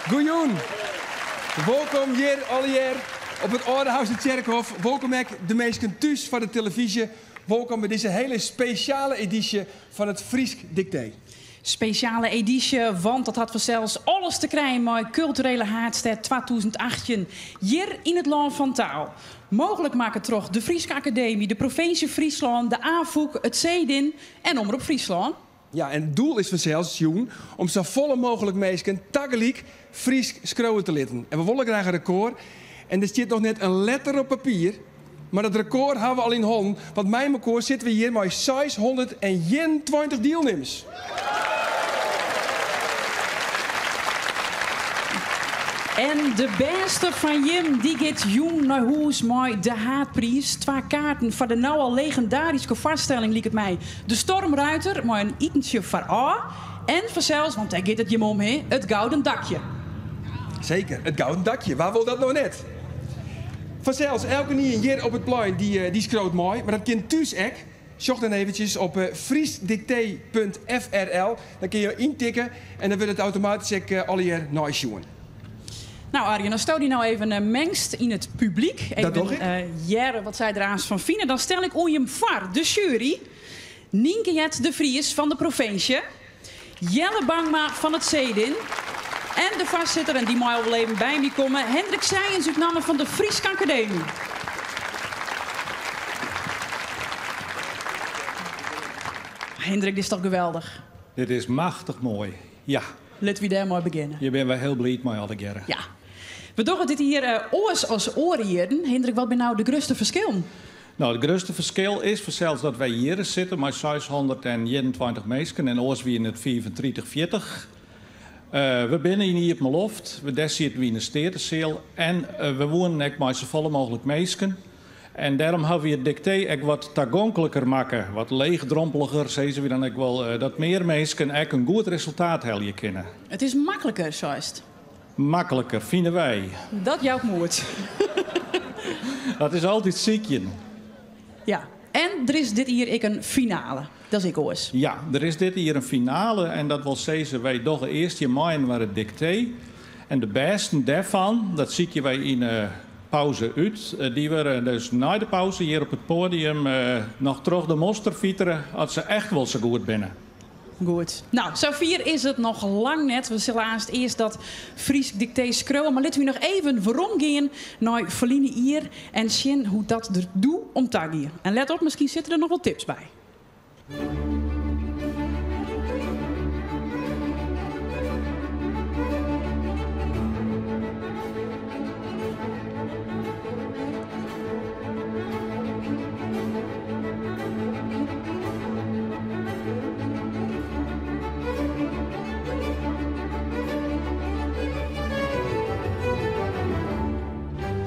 Goejûn. Wolkom hjir allegear op it Aldehoustertsjerkhôf. Wolkom ek de minsken thús foar de telefyzje. Wolkom by dizze hiele spesjale edysje fan it Frysk Diktee. Spesjale edysje, want dat hat fansels alles te krijen mei Kulturele Haadstêd 2018 hjir yn it Lân fan Taal. Mooglik makke troch de Fryske Akademy, de provinsje Fryslân, de Afûk, it Cedin en Omrop Fryslân. Ja, en it doel is fansels jûn om safolle mooglik minsken tagelyk Frysk skriuwe te litten. En we wolle graach in rekôr. En der stiet noch net in letter op papier, mar dat rekôr hawwe we al yn hannen, want mei mekoar sitte we hjir mei 621 dielnimmers. En de bêste fan jim dy giet jûn nei hûs mei de haadpriis. Twa kaarten foar de no al legendaryske foarstelling liket my De Stormruiter mei in itentsje foarôf. En fansels, want dêr giet it jim om, hè, it gouden dakje. Seker, it gouden dakje. Wa wol dat no net? Fansels, elkenien hjir op it plein dy skriuwt mei, mar dat kin thús ek. Sjoch dan eventsjes op fryskdiktee.frl. Dan kinne jo yntikke en dan wurdt it automatysk ek allegear neisjoen. Nou Arjen, asto dy no even mengst yn it publyk, Dat doch even ik. hearre wat sy der aanst fan fine, dan stel ik oan jim foar de sjuery. Nynke Jet de Vries fan de provinsje, Jelle Bangma fan it Cedin en de foarsitter, en dy mei al wol even by my komme, Hendrik Sijens út namme fan de Fryske Akademy. Hendrik, dit is toch geweldich? Dit is machtich moai, ja. Litte wy dêrmei begjinne. Hjir binne wy hiel bliid mei allegearre. Ja. We dogge dit jier oars as oare jierren. Hendrik, wat binne no de grutste ferskillen? No, it grutste ferskil is fansels dat wy hjir sitte mei 621 minsken en oars wiene it 35, 40. We binne yn iepen loft, dêr sieten we yn de steateseal en we woenen ek mei safolle mooglik minsken. En dêrom hawwe wy it diktee ek wat tagonkliker makke, wat leechdrompeliger, sizze wy dan ek wol, dat mear minsken ek in goed resultaat helje kinne. It is makliker, seist? Makliker, fine wy. Dat jout moed. Dat is altyd sykjen. Ja, en der is dit jier ek in finale. Dat is ek oars. Ja, der is dit jier in finale en dat wol sizze, wy dogge earst hjir mei-inoar it diktee. En de bêsten dêrfan, dat sykje wy yn 'e pauze út, dy wurde dus nei de pauze hjir op it poadium noch troch de moster fitere as se echt wol sa goed binne. Goed. No, safier is it noch lang net. We sille aanst earst dat Frysk diktee skriuwe, mar litte wy noch even weromgean nei ferline jier en sjen hoe't dat der doe om ta gie. En let op, miskien sitte der noch wol tips by.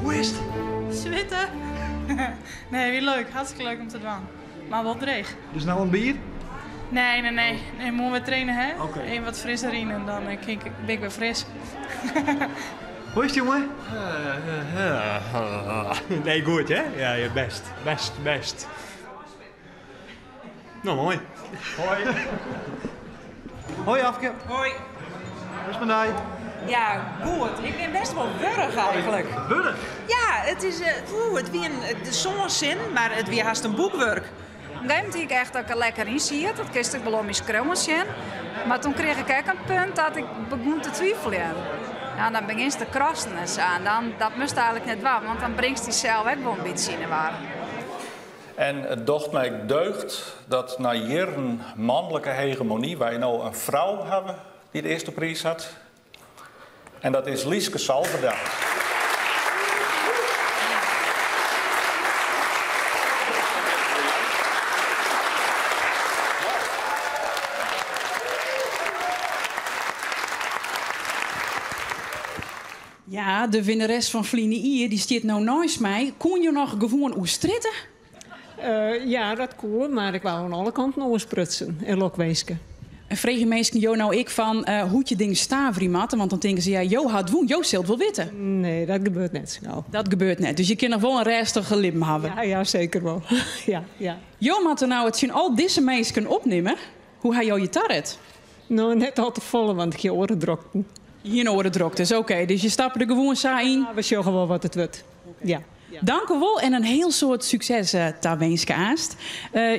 Hoe is it? Switte. Nee, wie leuk. Hartstikke leuk om te dwaan. Mar wol dreech. Dus no in bier? Nee, nee, nee. Nee, moarn wer traine, hè? Oké. Even wat frisser yn en dan kin ik, bin ik wer fris. Hoe is it, jonge? Nee, goed hè? Ja, ja, bêst, bêst, bêst. No, moai. Hoi. Hoi Afke. Hoi. Hoe is it mei dy? Ja, goed. Ik bin bêst wol wurch eigentlik. Wurch? Ja, it is, oeh, it wie in, sân sinnen, mar it wie hast in boekwurk. Op in gegeven momint hie ik echt dat ik der lekker yn siet. Dat kinst ek wol oan myn skriuwen sjen. Mar toen krige ik ek in punt dat ik begûn te twiveljen. Ja, dan begjinst te krassen en sa. En dan, dat moatst eigentlik net dwaan, want dan bringst dysels ek wol in bytsje yn 'e war. En it docht my deugd dat nei jierren manlike hegemony wy no in frou hawwe dy't de earste priis hat. En dat is Lieske Salverda. Ja, de winneres fan ferline jier dy stiet no neist my. Koene jo noch gewoan oer strjitte? Ja, dat koe, mar ik waard oan alle kanten oansprutsen en lokwinske. En freegje minsken jo no ek fan hoe't je dingen staverje moatte? Want dan tinke se, ja, jo ha it wûn, jo silt wol witte. Nee, dat gebeurt net sa gau. Dat gebeurt net, dus je kinne noch wol in rêstich libben hawwe. Ja, ja, seker wol. Ja, ja. Jo moatte no it tsjin al dizze minsken opnimme. Hoe ha jo je taret? No, net al te folle, want ik hie oare drokten. Gjin oare droktes, oké. Dus je stappe der gewoan sa yn. We sjogge wol wat it wurdt. Ja. Dankewol en in hiel soad sukses tawinske aanst.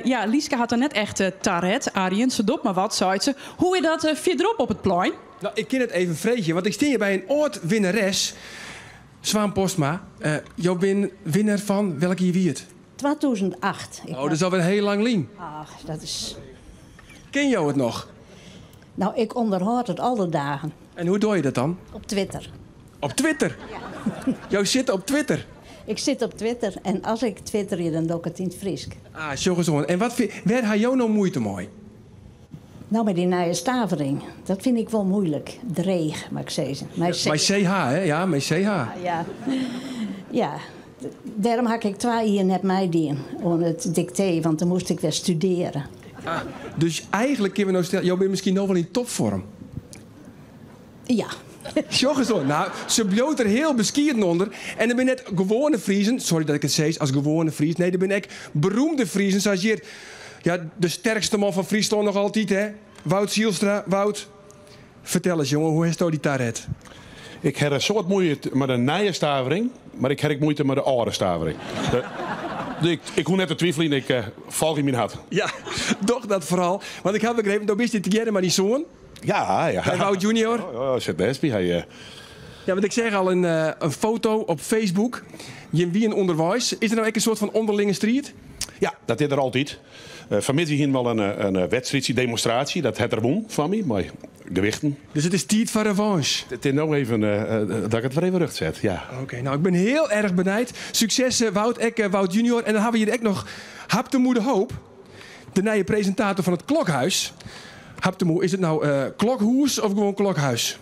Ja, Lieske hat der net echt taret. Arjen, se docht mar wat, seit se. Hoe is dat fierderop op it plein? No, ik kin it even freegje, want ik stean hjir by in âld-winneres, Swaan Postma. Jo binne winner fan, welk jier wie it? 2008. Oh, dat is alwer hiel lang lyn. Ach, dat is. Kin jo it noch? No, ik ûnderhâld it alle dagen. En hoe doch je dat dan? Op Twitter. Op Twitter? Ja. Jo sitte op Twitter? Ik sit op Twitter en as ik twitterje, dan doch ik it yn it Frysk. Ah, sjoch ris oan. En wat, wêr ha jo no muoite mei? No, mei dy nije stavering. Dat fyn ik wol muoilik. Dreech, moat ik sizze. Mei CH, hè? Ja, mei CH. Ja. Ja. Dêrom ha ik twa jier net meidien oan it diktee, want dan moast ik wer studearje. Ah, dus eigenlik kinne we no stelle, jo binne miskien no wol yn topfoarm. Ja. Sjoch ris oan. No, se bliuwt der hiel beskieden ûnder. En der binne net gewoane Friezen, sorry dat ik it sis as gewoane Fries, nee, der binne ek beroemde Friezen, sa as hjir, ja, de sterkste man fan Fryslân noch altyd, hè, Wout Zijlstra. Wout, fertel ris, jonge, hoe hasto dy taret? Ik ha in soad muoite mei de nije stavering, mar ik ha ek muoite mei de âlde stavering. Ik, ik hoech net te twiveljen, ik eh, folgje myn hert. Ja, doch dat foaral. Want ik ha begrepen, do bist hjir tegearre mei dyn soan. Ja, ja. Mei Wout junior. Oh, oh, sit bêst by hy. Ja, want ik seach al in, eh, in foto op Facebook. Jim wienen ûnderweis. Is der no ek in soart fan ûnderlinge striid? Ja, dat is der altyd. Uh, Fanmiddei hienen we al in, eh, in wedstriidsje, demonstraasje. Dat hat er wûn fan my, mei gewichten. Dus it is tiid foar revanche? It is no even dat ik it wer even rjocht set, ja. Oké, no ik bin hiel erch benijd. Sukses Wout, ek Wout junior. En dan hawwe we hjir ek noch Habtamu de Hoop. De nije presintator fan it Klokhuis. Habtamu, is it no Klokhûs of gewoan Klokhuis?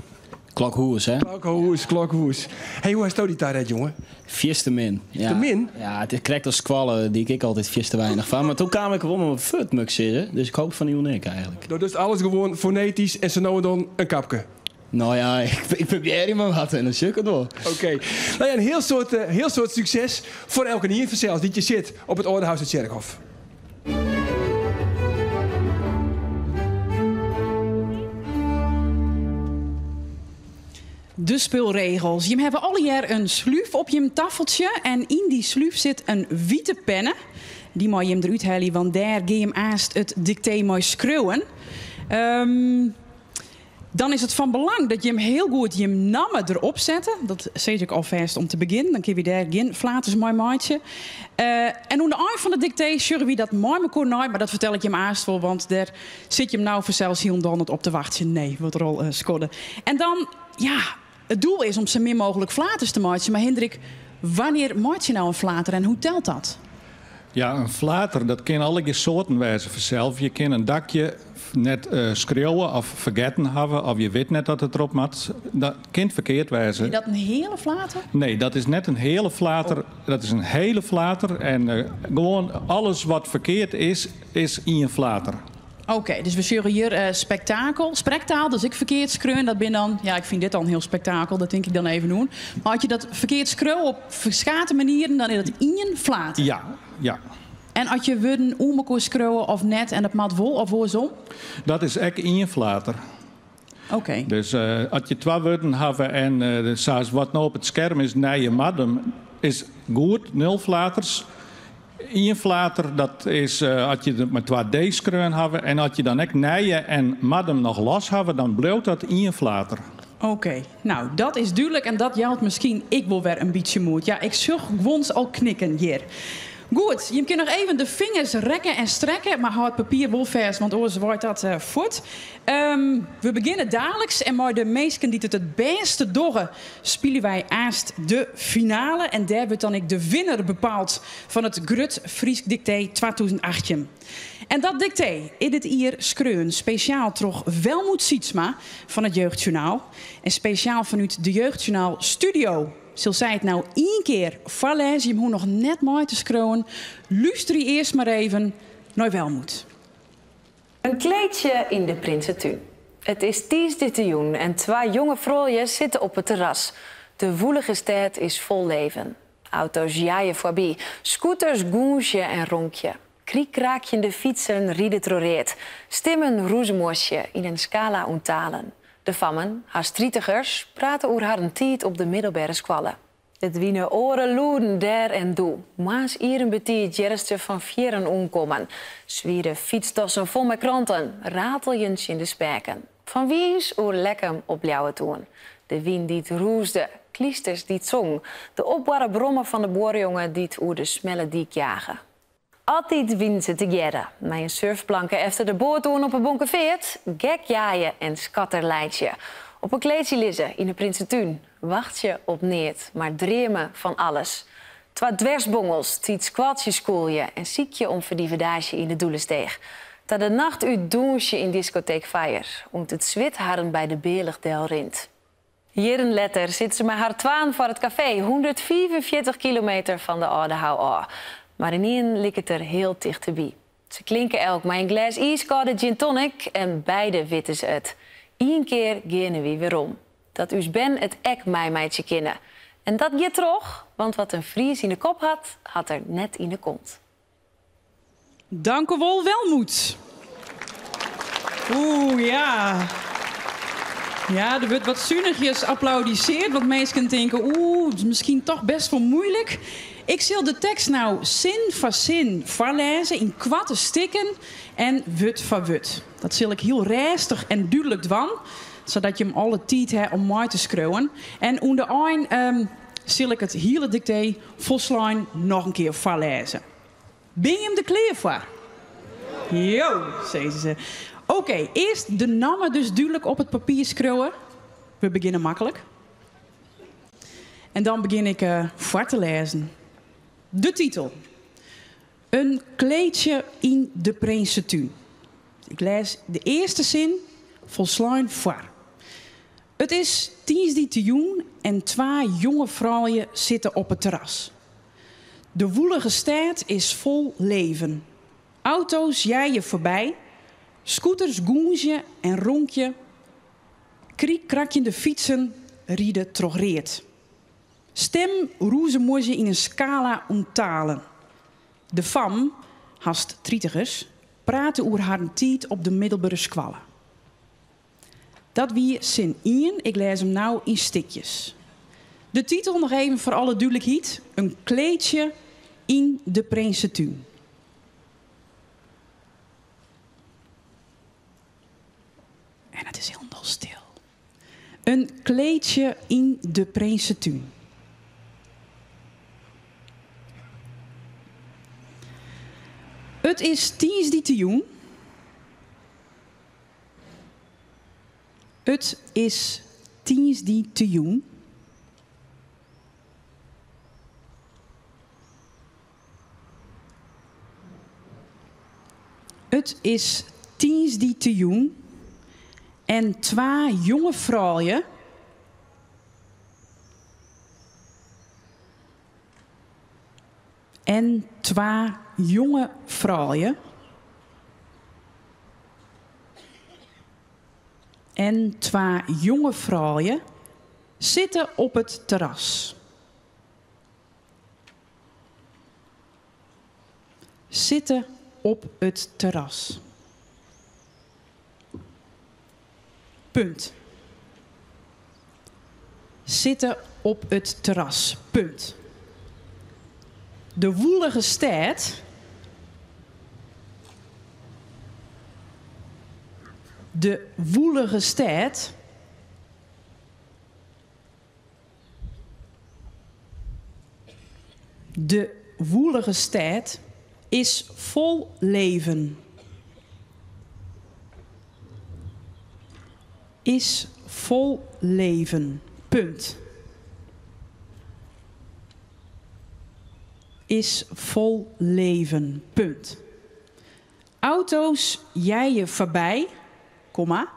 Klokhûs, hè? Klokhûs, Klokhûs. Hey, hoe hasto dy taret, jonge? Fierste min. Ja. Te min? Ja, it is krekt as skoalle, die ik ek altyd fierste weinich fan. Mar doe kaam ik wol mei fuort, moat ik sizze. Dus ik hoop fan jûn ek eigenlik. Do dochst alles gewoan fonetysk en sa no en dan in kapke? No ja, ik probearje mar wat en dan sjoch ik it wol. Oké. No ja, in hiel soad, hiel soad sukses foar elkenien fansels dy't hjir sit op it Aldehoustertsjerkhôf. De spulregels. Jim hawwe allegear in slúf op jim taffeltsje en yn dy slúf sit in wite penne. Dy meie jim derút helje, want dêr gean jim aanst it diktee mei skriuwen. Um, Dan is it fan belang dat jim hiel goed jim namme derop sette. Dat sis ik alfêst om te begjinnen, dan kinne wy dêr gjin flaters mei meitsje. En oan de ein fan it diktee sjogge wy dat mei mekoar nei, mar dat fertel ik jim aanst wol, want dêr sit jim no fansels hielendal net op te wachtsjen. Nee, wurdt der al skodde. En dan, ja, it doel is om sa min mooglik flaters te meitsjen, mar Hindrik, wannear meitsje je no in flater en hoe telt dat? Ja, in flater, dat kin allegear soarten wêze fansels. Je kinne in dakje net skriuwe of fergetten hawwe of je wit net dat it derop moat. Dat kin ferkeard wêze. Is dat in heale flater? Nee, dat is net in heale flater. Dat is in hele flater. En gewoan alles wat ferkeard is, is ien flater. Oké, dus we sjogge hjir spektakel, sprektaal, dat is ek ferkeard skreaun. Dat bin dan, ja, ik fyn dit al in hiel spektakel, dat tink ik dan even oan. Mar as je dat ferkeard skriuwe op ferskate manieren, dan is dat ien flater. Ja, ja. En as je wurden oer mekoar skriuwe of net en dat moat wol of oarsom? Dat is ek ien flater. Oké. Dus as je twa wurden hawwe en sa as wat no op it skerm is, Nije Mardum is goed, nul flaters. Ien flater, dat is as je it mei twa D skreaun hawwe. En as je dan ek Nije en Mardum noch los hawwe, dan bliuwt dat ien flater. Oké, no dat is dúdlik en dat jout miskien ek wol wer in bytsje moed. Ja, ik sjoch guons al knikken hjir. Goed, jim kinne noch even de fingers rekke en strekke, mar hâld papier wol fêst, want oars waait dat fuort. We begjinne daliks en mei de minsken dy't it it bêste dogge spylje wy aanst de finale. En dêr wurdt dan ek de winner bepaald fan it Grut Frysk Diktee 2018. En dat diktee is dit jier skreaun spesjaal troch Welmoed Sietsma fan it Jeugdjournaal. En spesjaal fanút de Jeugdjournaal studio sil sy it no ien kear foarlêze. Jim hoege noch net mei te skriuwen. Lústerje earst mar even nei Welmoed. In kleedsje yn de Prinsetún. It is tiisdeitejûn en twa jonge froulju sitte op it terras. De woelige stêd is fol leven. Auto's jeie foarby, scooters gûnzje en ronkje. Krykkraakjende fytsen ride troch read. Stimmen rûzemuotsje yn in skala oan talen. De fammen, hast tritigers, prate oer harren tiid op de middelbere skoalle. It wiene oare lûden dêr en doe. Moarns ier en betiid hearrest se fan fierren oankommen. Swiere fytstassen fol mei kranten, rateljen tsjin de spêken. Fan Wyns oer Lekkum op Ljouwert oan. De wyn dy't rûsde, klysters dy't songen, de opboarre brommer fan de buorjonge dy't oer de smelle dyk jage. Altyd wienen se tegearre, mei in surfplanke efter de boat oan op 'e Bonkefeart, gek jeie en skatterleitsje. Op in kleedsje lizze yn 'e Prinsetún, wachtsje op neat, mar dreame fan alles. Twa dwersbongels dy't skoaltsjes skûlje en sykje om ferdivedaasje yn de Doelesteech. Ta de nacht út dûnsje yn diskoteek Fire, oant it swit harren by de bealch delrint. Jierren letter sitte se mei har twaen foar it kafee, 145 kilometer fan de Aldehou ôf. Mar ynienen liket er hiel tichteby. Se klinke elk mei in glês iiskâlde gin tonic en beide witte se it. Ien kear geane wy werom. Dat ús bern it ek meimeitsje kinne. En dat giet troch, want wat in Fries yn 'e kop hat, hat er net yn 'e kont. Dankewol Welmoed. Oeh, ja. Ja, der wurdt wat sunichjes applaudiseard, want minsken tinke, oeh, it is miskien toch best wol muoilik. Ik sil de tekst no sin foar sin foarlêze yn koarte stikken en wurd foar wurd. Dat sil ik hiel rêstich en dúdlik dwaan, sadat jim alle tiid ha om mei te skriuwen. En oan de ein sil ik it hiele diktee folslein noch in kear foarlêze. Binne jim der klear foar? Jo, sizze se. Oké, earst de namme dus dúdlik op it papier skriuwe. We begjinne maklik. En dan begjin ik foar te lêzen. De titel. In kleedsje yn de Prinsetún. Ik lês de earste sin folslein foar. It is tiisdeitejûn en twa jonge froulju sitte op it terras. De woelige stêd is fol leven. Auto's jeie foarby, scooters gûnzje en ronkje, kriekkrakjende fytsen ride troch read. Stim rûzemuozje yn in skala oan talen. De fam, hast tritigers, prate oer harren tiid op de middelbere skoalle. Dat wie sin ien, ik lês him no yn stikjes. De titel noch even foar alle dúdlikheid, In kleedsje yn de Prinsetún. En it is hielendal stil. In kleedsje yn de Prinsetún. It is tiisdeitejûn. It is tiisdeitejûn. It is tiisdeitejûn en twa jonge froulju en twa jonge froulju en twa jonge froulju sitte op it terras. Sitte op it terras. Punt. Sitte op it terras. Punt. De woelige stêd. De woelige stêd. De woelige stêd is fol leven. Is fol leven. Punt. Is fol leven. Punt. Auto's jeie foarby, komma.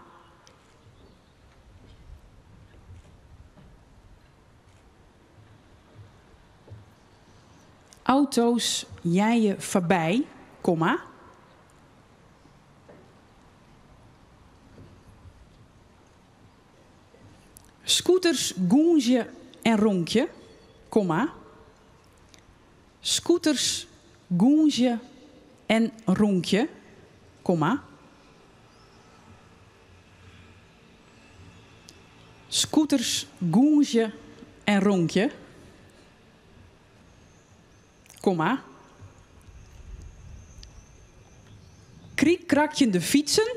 Auto's jeie foarby, komma. Scooters gûnzje en ronkje, komma. Scooters gûnzje en ronkje, komma. Scooters gûnzje en ronkje. Komma. Kriekkrakjende fytsen.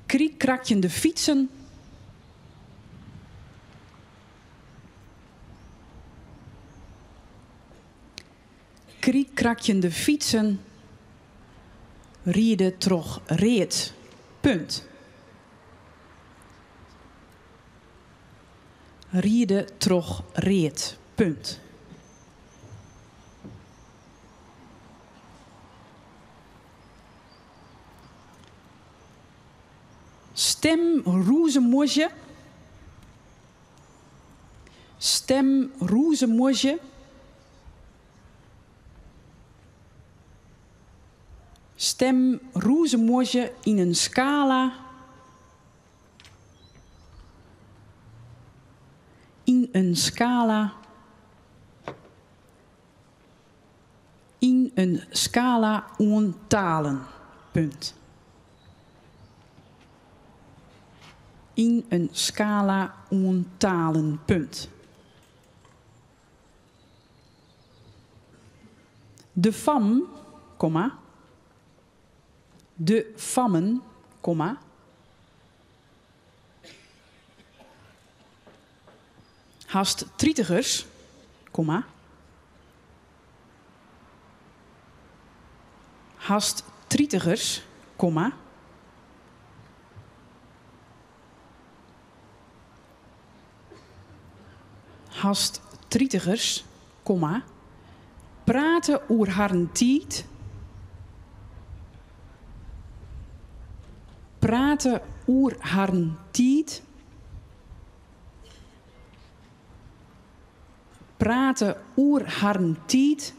Kriekkrakjende fytsen. Kriekkrakjende fytsen ride troch read. Punt. Ride troch read. Punt. Stem rûzemuozje. Stem rûzemuozje. Stem rûzemuozje yn in skala. Yn in skala. Yn in skala oan talen. Punt. Yn in skala oan talen. Punt. De fam, komma. De fammen, komma. Hast tritigers, komma. Hast tritigers, komma. Hast tritigers, komma, prate oer harren tiid. Prate oer harren tiid. Prate oer harren tiid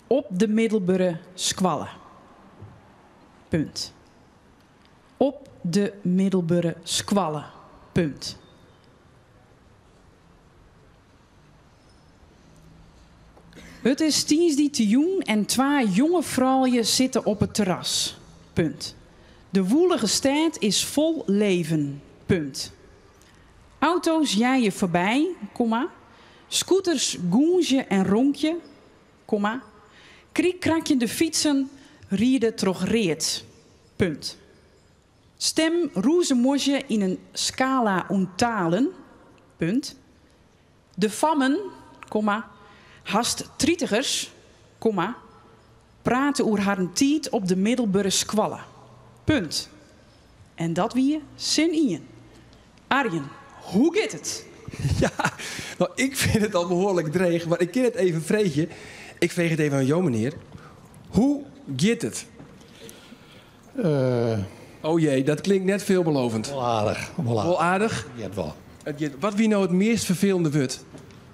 op de middelbere skoalle. Punt. Op de middelbere skoalle. Punt. It is tiisdeitejûn en twa jonge froulju sitte op it terras. Punt. De woelige stêd is fol leven. Punt. Auto's jeie foarby, komma, scooters gûnzje en ronkje, komma, kriekkrakjende fytsen ride troch read. Punt. Stem rûzemuozje yn in skala oan talen. Punt. De fammen, komma, hast tritigers, komma, prate oer harren tiid op de middelbere skoalle. Punt. En dat wie sin ien. Arjen, hoe giet it? Ja, no, ik fyn it al behoarlik dreech, mar ik kin it even freegje. Ik freegje it even oan jo, menear. Hoe giet it? Oh jee, dat klinkt net veelbelovend. Wol aardich. Wol aardich? Wol aardich? It giet wol. It giet. Wat wie no it meast ferfelende wurd?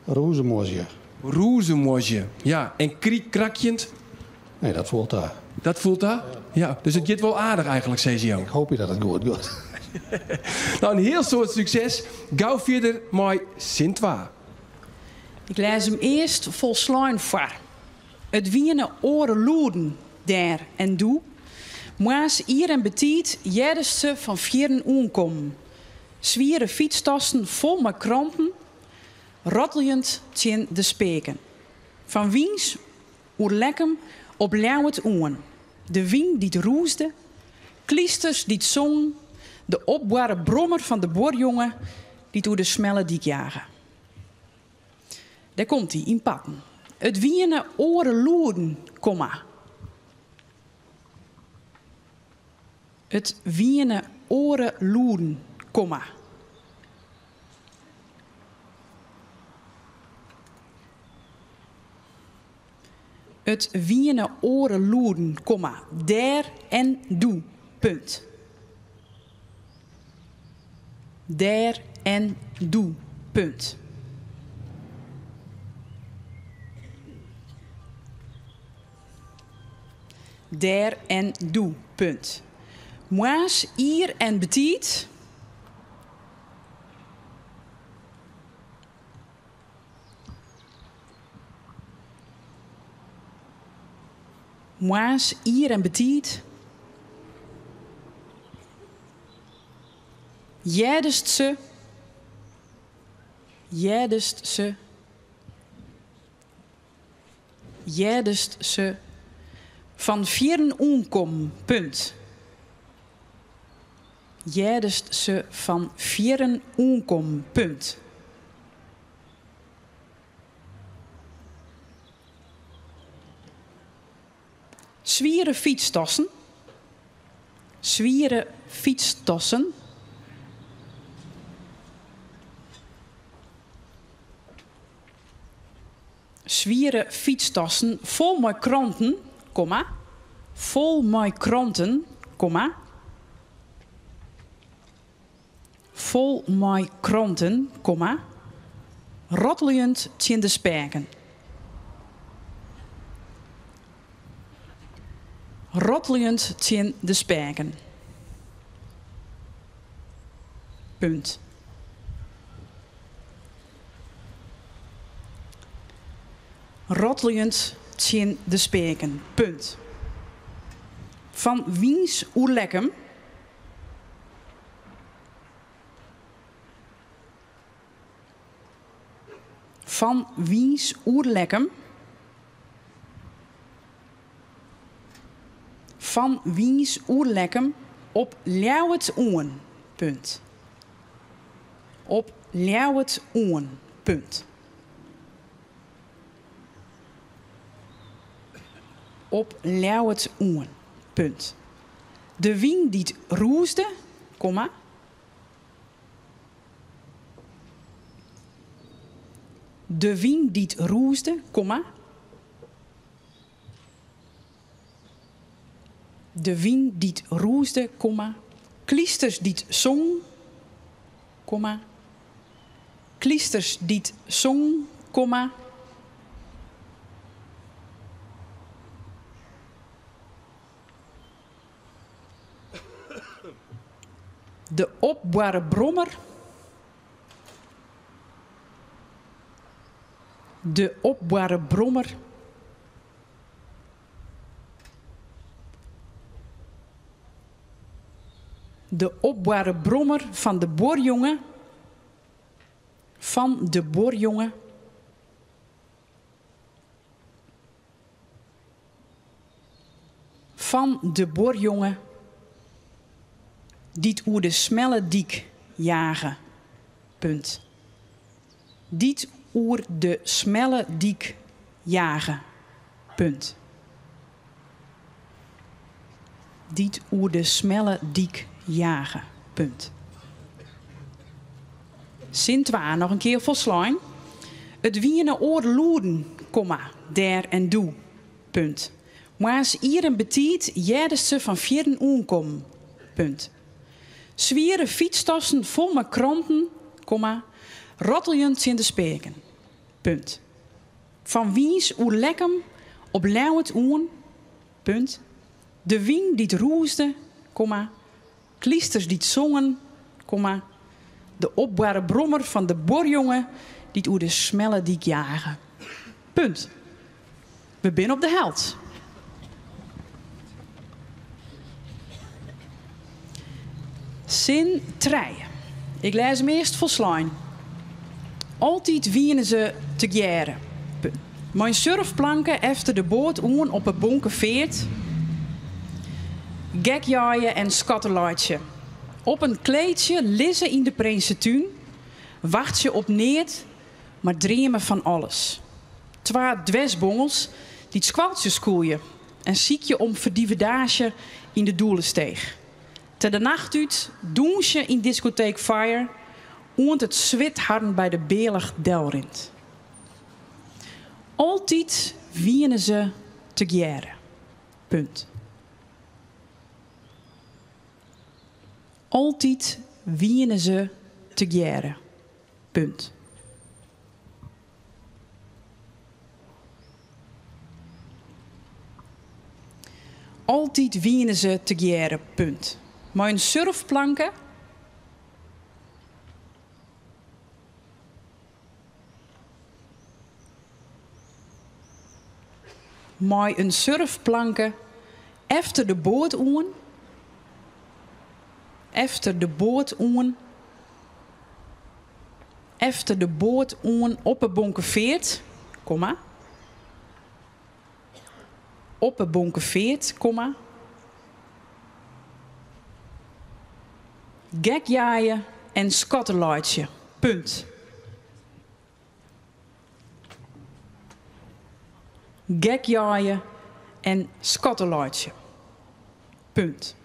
Rûzemuozje. Rûzemuozje, ja. En kriekkrakjend? Nee, dat foel ta. Dat foel ta? Ja. Dus it giet wol aardich eigenlik, sizze jo? Ik hoopje dat it goed giet. No, in hiel soad sukses. Gau fierder mei sin twa. Ik lês him earst folslein foar. It wiene oare lûden dêr en doe. Moarns ier en betiid heardest se fan fierren oankommen. Swiere fytstassen fol mei kranten, ratteljend tsjin de speaken. Fan Wyns oer Lekkum op Ljouwert oan. De wyn dy't rûsde, klysters dy't songen, de opboarre brommer fan de buorjonge dy't oer de smelle dyk jage. Dêr komt hy yn parten. It wiene oare lûden, komma. It wiene oare lûden, komma. It wiene oare lûden, komma, dêr en doe, punt. Dêr en doe, punt. Dêr en doe, punt. Moarns ier en betiid. Moarns ier en betiid. Heardest se. Heardest se. Heardest se fan fierren oankommen. Punt. Heardest se fan fierren oankommen. Punt. Swiere fytstassen. Swiere fytstassen. Swiere fytstassen fol mei kranten, komma, fol mei kranten, komma, fol mei kranten, komma, ratteljend tsjin de speaken. Ratteljend tsjin de speaken. Punt. Ratteljend tsjin de speaken. Punt. Fan Wyns oer Lekkum. Fan Wyns oer Lekkum. Fan Wyns oer Lekkum op Ljouwert oan. Punt. Op Ljouwert oan. Punt. Op Ljouwert oan. Punt. De wyn dy't rûsde, komma. De wyn dy't rûsde, komma. De wyn dy't rûsde, komma. Klysters dy't songen, komma. Klysters dy't songen, komma. De opboarre brommer. De opboarre brommer. De opboarre brommer fan de buorjonge. Fan de buorjonge. Fan de buorjonge dy't oer de smelle dyk jage. Punt. Dy't oer de smelle dyk jage. Punt. Dy't oer de smelle dyk jage. Punt. Sin twa noch in kear folslein. It wiene oare lûden, komma, dêr en doe. Punt. Moarns ier en betiid heardest se fan fierren oankommen. Punt. Swiere fytstassen fol mei kranten, komma, ratteljend tsjin de speaken. Punt. Fan Wyns oer Lekkum op Ljouwert oan. Punt. De wyn dy't rûsde, komma, klysters dy't songen, komma, de opboarre brommer fan de buorjonge dy't oer de smelle dyk jage. Punt. We binne op de helt. Sin trije. Ik lês him earst folslein. Altyd wiene se tegearre. Mei in surfplanke efter de boat oan op 'e Bonkefeart. Gekjeie en skatterlaitsje. Op in kleedsje lizze yn de Prinsetún. Wachtsje op neat, mar dreame fan alles. Twa dwersbongels dy't skoaltsjes skûlje en sykje om ferdivedaasje yn de Doelesteech. Te de nacht út dûnsje yn diskoteek Fire oant it swit harren by de bealch delrint. Altyd wiene se tegearre. Punt. Altyd wiene se tegearre. Punt. Altyd wiene se tegearre. Punt. Mei in surfplanke. Mei in surfplanke efter de boat oan. Efter de boat oan. Efter de boat oan op 'e Bonkefeart, komma. Op 'e Bonkefeart, komma. Gekjaaie en skatterlaitsje, punt. Gekjaaie en skatterlaitsje, punt.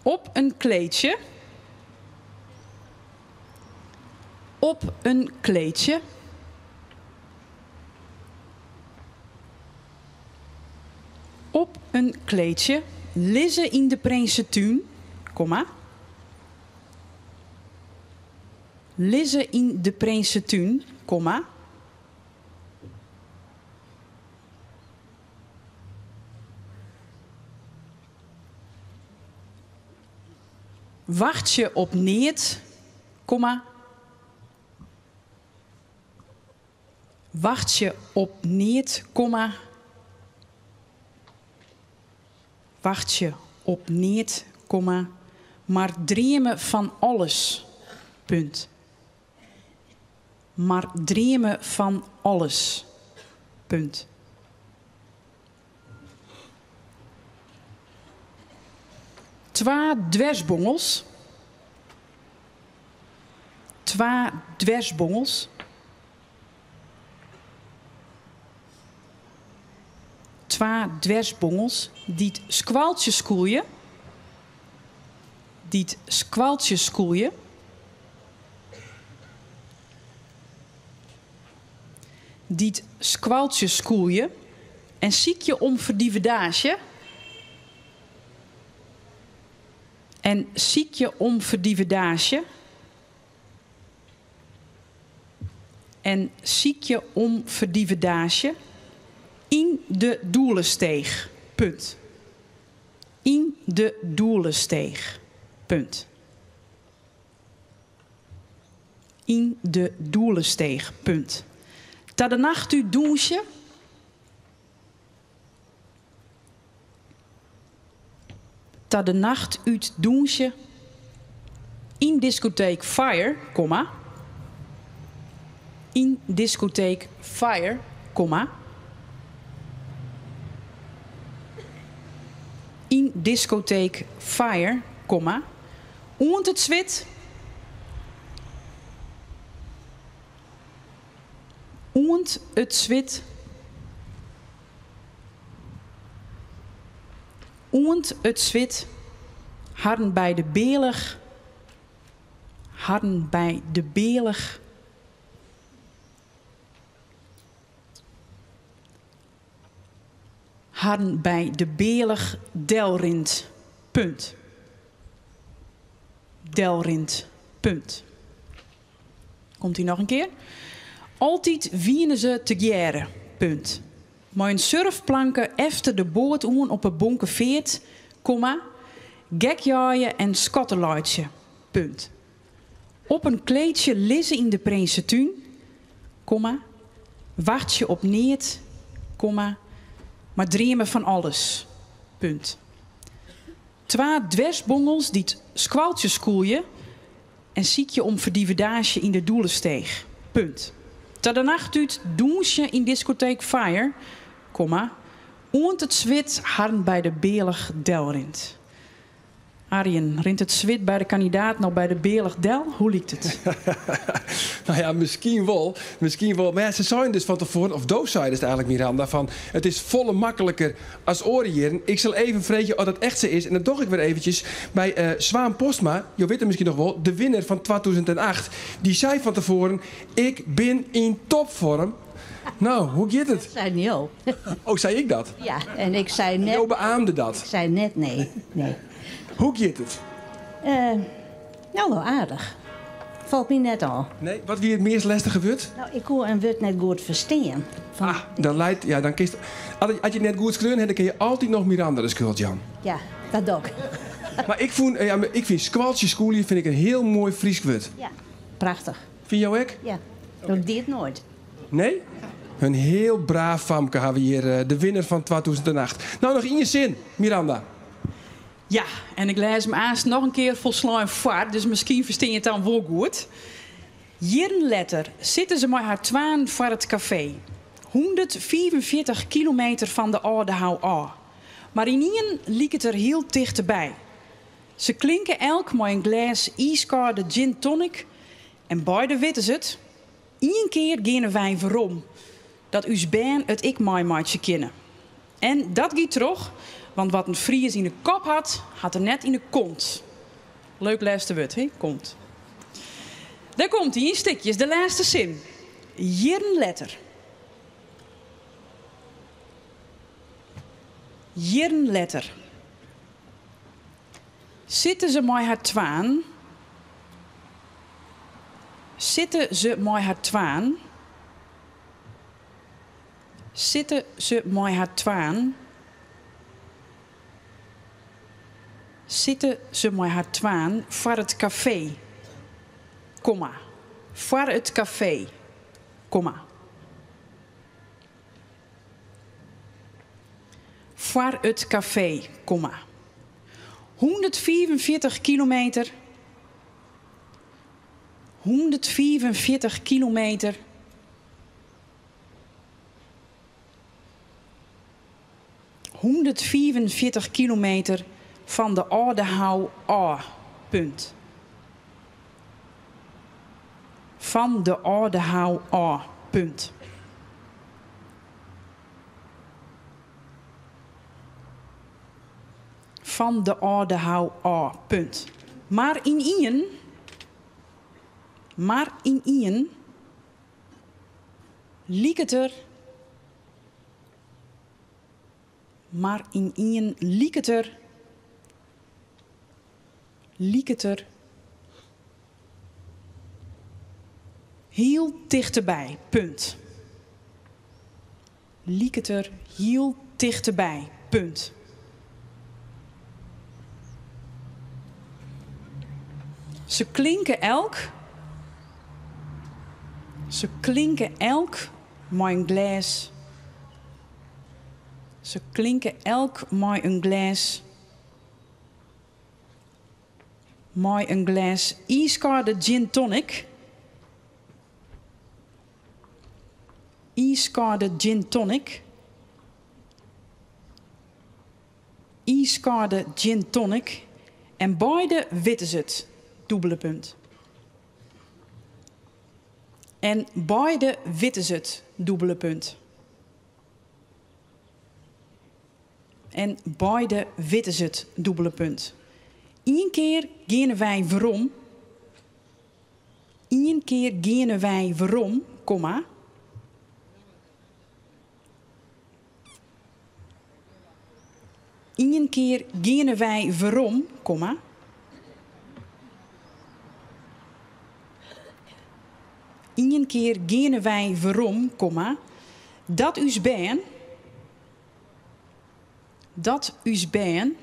Op in kleedsje. Op in kleedsje. Op in kleedsje lizze yn de Prinsetún, komma. Lizze yn de Prinsetún, komma. Wachtsje op neat, komma. Wachtsje op neat, komma. Wachtsje op neat, komma, mar dreame fan alles, punt. Mar dreame fan alles, punt. Twa dwersbongels. Twa dwersbongels. Twa dwersbongels dy't skoaltsjes skûlje. Dy't skoaltsjes skûlje. Dy't skoaltsjes skûlje en sykje om ferdivedaasje. En sykje om ferdivedaasje. En sykje om ferdivedaasje yn de Doelesteech. Punt. Yn de Doelesteech. Punt. Yn de Doelesteech. Punt. Ta de nacht út dûnsje. Ta de nacht út dûnsje. Yn diskoteek Fire, komma. Yn diskoteek Fire, komma. Yn diskoteek Fire, komma. Oant it swit. Oant it swit. Oant it swit harren by de bealich, harren by de bealich. Harren by de bealich delrint. Punt. Delrint. Punt. Komt ie noch in kear. Altyd wiene se tegearre. Punt. Mei in surfplanke efter de boat oan op 'e Bonkefeart, komma, gekjaaie en skatterlaitsje. Punt. Op in kleedsje lizze yn de Prinsetún, komma, wachtsje op neat, komma, mar dreame fan alles. Punt. Twa dwersbongels dy't skoaltsjes skûlje en sykje om ferdivedaasje yn de Doelesteech. Punt. Ta de nacht út dûnsje yn diskoteek Fire, komma, oant it swit harren by de bealich delrint. Arjen, rint it swit by de kandidaat no by de bealich del? Hoe liket it? Nou ja, miskien wol. Miskien wol. Mar ja, se seinen dus fan tefoaren, of do seidest eigenlik Miranda, fan it is folle makliker as oare jierren. Ik sil even freegje oft dat echt sa is en dat doch ik wer eventsjes by Swaan Postma, jo witte miskien noch wol, de winner fan 2008. Dy sei fan tefoaren, ik bin yn topfoarm. No, hoe giet it? Dat seiden jo. Oh, sei ik dat? Ja, en ik sei net. Jo beaamde dat? Ik sei net nee, nee. Hoe giet it? No, wol aardich. Falt my net ôf. Nee, wat wie it meast lestige wurd? No, ik koe in wurd net goed ferstean. Fan... Ah, dan leit, ja, dan kinst, as je it net goed skreaun ha, dan kinne je altyd noch Miranda de skuld jaan. Ja, dat doch ik. Mar ik fûn, ja, ik fyn skoaltsjeskûlje fyn ik in hiel moai Frysk wurd. Ja, prachtich. Fyn jo ek? Ja, dat die it noait. Nee? In hiel braaf famke ha we hjir, de winner fan 2008. No, noch ien sin, Miranda. Ja, en ik lês him aanst noch in kear folslein foar, dus miskien ferstean je it dan wol goed. Jierren letter sitte se mei har twaen foar it kafee. 145 kilometer fan de Aldehou ôf. Mar ynienen liket er hiel tichteby. Se klinke elk mei in glês iiskâlde gin tonic en beide witte se it, ien kear geane wy werom, dat ús bern it ek meimeitsje kinne. En dat giet troch, want wat in Fries yn 'e kop hat, hat er net yn 'e kont. Leuk lêste wurd, hè? Kont. Dêr komt hy yn stikjes, de lêste sin. Jierren letter. Jierren letter. Sitte se mei har twaen. Sitte se mei har twaen. Sitte se mei har twaen. Sitte se mei har twaen foar it kafee, komma. Foar it kafee, komma. Foar it kafee, komma. 145 kilometer. 145 kilometer. 145 kilometer fan de Aldehou ôf. Punt. Fan de Aldehou ôf. Punt. Fan de Aldehou ôf. Punt. Mar ynienen. Mar ynienen. Liket er. Mar ynienen liket er. Liket er. Hiel tichteby. Punt. Liket er hiel tichteby. Punt. Se klinke elk. Se klinke elk mei in glês. Se klinke elk mei in glês. Mei in glês iiskâlde gin tonic. Iiskâlde gin tonic. Iiskâlde gin tonic. En beide witte se it. Dûbele punt. En beide witte se it. Dûbele punt. En beide witte se it. Dûbele punt. Ien kear geane wy werom. Ien kear geane wy werom, komma. Ien kear geane wy werom, komma. Ien kear geane wy werom, komma. Dat ús bern. Dat ús bern.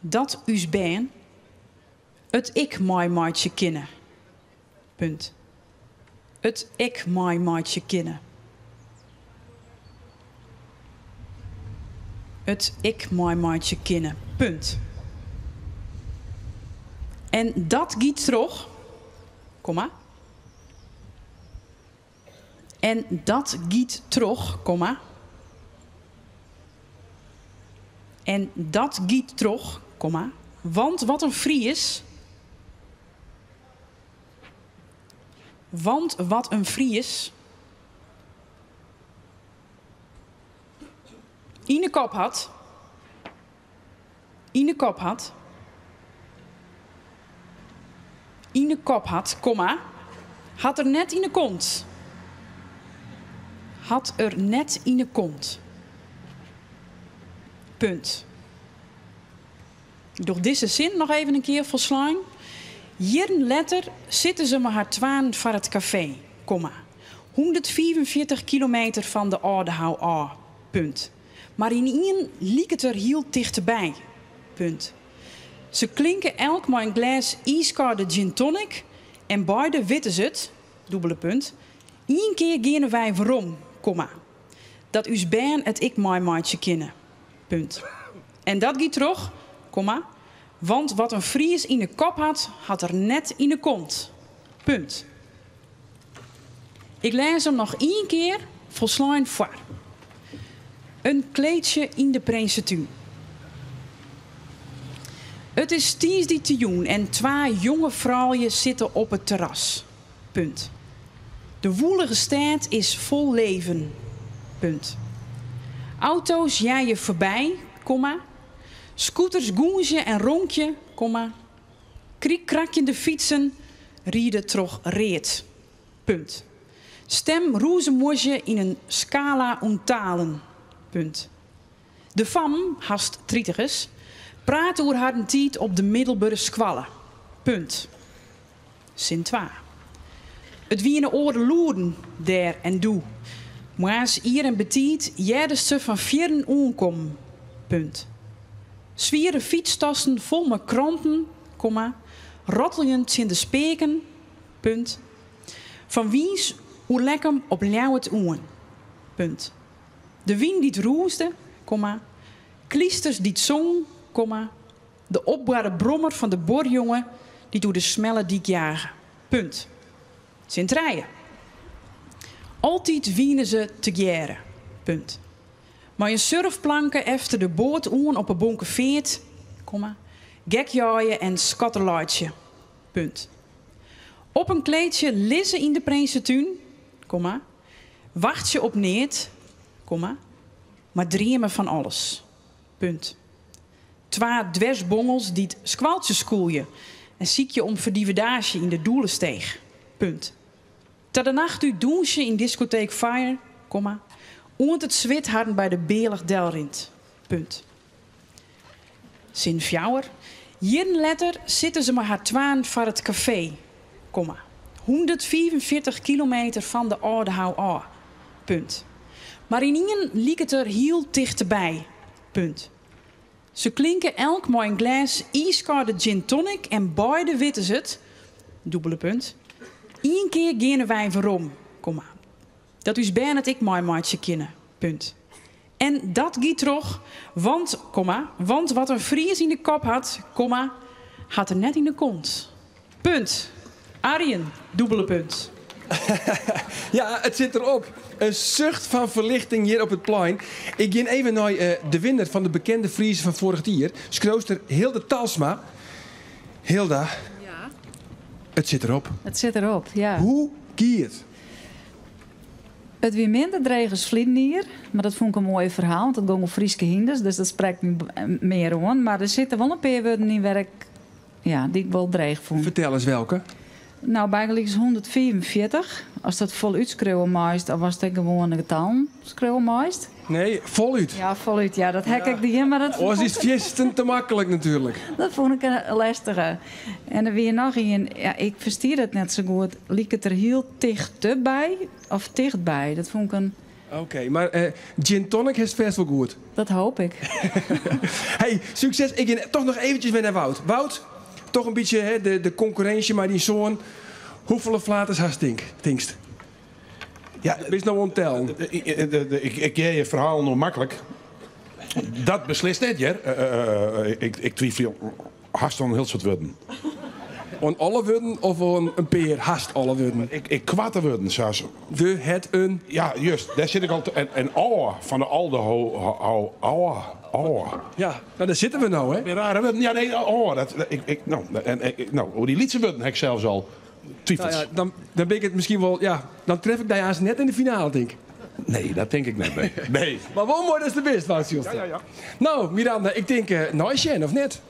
Dat ús bern it ek meimeitsje kinne. Punt. It ek meimeitsje kinne. It ek meimeitsje kinne. Punt. En dat giet troch, komma. En dat giet troch, komma. En dat giet troch, komma. Want wat in Fries. Want wat in Fries. Yn 'e kop hat. Yn 'e kop hat. Yn 'e kop hat, komma. Hat er net yn 'e kont. Hat er net yn 'e kont. Punt. Ik doch dizze sin noch even in kear folslein. Jierren letter sitte se mei har twaen foar it kafee, komma. 145 kilometer fan de Aldehou ôf, punt. Mar ynienen liket er hiel tichteby. Punt. Se klinke elk mei in glês iiskâlde gin tonic en beide witte se it, dûbele punt, ien kear geane wy werom, komma. Dat ús bern it ek meimeitsje kinne. Punt. En dat giet troch, komma, want wat in Fries yn 'e kop hat, hat er net yn 'e kont. Punt. Ik lês him noch ien kear folslein foar. In kleedsje yn de Prinsetún. It is tiisdeitejûn en twa jonge froulju sitte op it terras. Punt. De woelige stêd is fol leven. Punt. Auto's jeie foarby, komma, scooters gûnzje en ronkje, komma, Krikkrakjende fytsen ride troch read. Punt. Stem rûzemuozje yn in skala oan talen. Punt. De fam, hast tritigers, praat oer harren tiid op de middelbere skoalle. Punt. Sin twa. It wiene oare lûden dêr en doe. Moarns ier en betiid heardest se fan fierren oankommen. Punt. Swiere fytstassen fol mei kranten, komma, rotteljen tsjin de speaken, punt. Fan Wyns oer Lekkum op Ljouwert oan, punt. De wyn dy't rûsde, komma, klysters dy't songen, komma, de opboarre brommer fan de buorjonge dy't oer de smelle dyk jage, punt. Sin trije. Altyd wiene se tegearre, punt. Mei in surfplanke efter de boat oan op 'e Bonkefeart, komma, gekjeie en skatterlaitsje. Punt. Op in kleedsje lizze yn de Prinsetún, komma, wachtsje op neat, komma, mar dreame fan alles. Punt. Twa dwersbongels dy't skoaltsjes skûlje en sykje om ferdivedaasje yn de Doelesteech. Punt. Ta de nacht út dûnsje yn diskoteek Fire, komma, oant it swit harren by de bealch delrint. Punt. Sin fjouwer. Jierren letter sitte se mei har twaen foar it kafee, komma, 145 kilometer fan de Aldehou ôf. Punt. Mar ynienen liket er hiel tichteby. Punt. Se klinke elk mei in glês iiskâlde gin tonic en beide witte se it, dûbele punt, ien kear geane wy werom, komma, dat ús bern it ek meimeitsje kinne, punt. En dat giet troch, want, komma, want wat in Fries yn de kop hat, komma, hat er net yn de kont. Punt. Arjen, dûbele punt. Ja, it sit derop. In sucht fan ferlichting hjir op it plein. Ik gean even nei eh, de winner fan de bekende Friezen fan foarich jier, skriuwster Hilda Talsma. Hilda, Ja. it sit derop. It sit derop, ja. Hoe gie it? It wie minder dreech as ferline jier, mar dat fûn ik in moai ferhaal, want it gong oer Fryske hynders, dus dat sprekt my mear oan. Mar der sitte wol in pear wurden yn wêr ik Ja, dy't ik wol dreech fûn. Fertel ris welke? No, bygelyks 145. Ast dat folút skriuwe meist of ast ek gewoane getallen skriuwe meist. Nee, folút. Ja, folút. Ja, dat ha ik dien, mar dat. Oars is it fierstente maklik natuerlik. Dat fûn ik in lestige. En der wie noch ien, ja, ik ferstie dat net sa goed. Liket der hiel tichteby of tichtby? Dat fûn ik in. Oké, mar gin tonic hast fêst wol goed. Dat hoop ik. Hey, sukses. Ik gean toch noch eventsjes wer nei Wout. Wout, toch in bytsje hè, de, de konkurrinsje mei dyn soan. Hoefolle flaters hast, tink, tinkst? Ja, Bist no oan it tellen? Ik, ik hear je ferhaal no maklik. Dat beslist net, hear. Ik, ik twivelje Hast oan in hiel soad wurden. Oan alle wurden of oan in pear hast alle wurden? Ik, ik koarte wurden, sa as. De, het, in. Ja, just. Dêr sit ik al te, en, en ôf fan de alde ho, ho, ôf, ôf. Ja, no dêr sitte we no, hè? Binne rare wurden. Ja, nee, ôf. Dat, ik, ik, no, en, ik, no, oer dy lytse wurden ha ik sels al twifels. Nou ja, dan, dan bin ik it miskien wol, ja, dan tref ik dy aanst net yn de finale, tink. Nee, dat tink ik net. Nee. nee. Mar wol moai datst der bist, Wout Zijlstra. Ja, ja, ja. No, Miranda, ik tink uh, nei sjen, of net?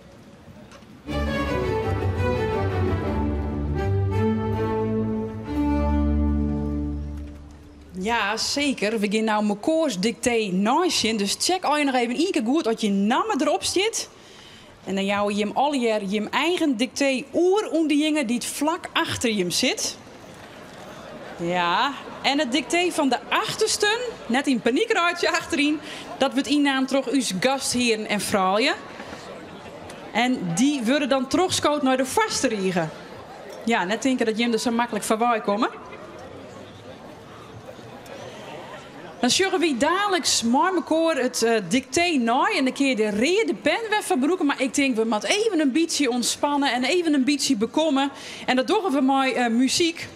Ja, seker. We gean no mekoars diktee neisjen. Dus check allegear noch even ien kear goed oft jim namme derop stiet. En dan jouwe jim allegear jim eigen diktee oer oan dejinge dy't flak achter jim sit. Ja, en it diktee fan de achtersten, net yn panyk reitsje achteryn, dat wurdt ynnaam troch ús gasthearen en froulju. En dy wurde dan trochskood nei de foarste rige. Ja, net tinke dat jim der sa maklik foarwei komme. Dan sjogge wy daliks mei mekoar it diktee nei en dan kinne je de reade pen wer foar brûke. Mar ik tink we moatte even in bytsje ûntspanne en even in bytsje bekomme. En dat dogge we mei muzyk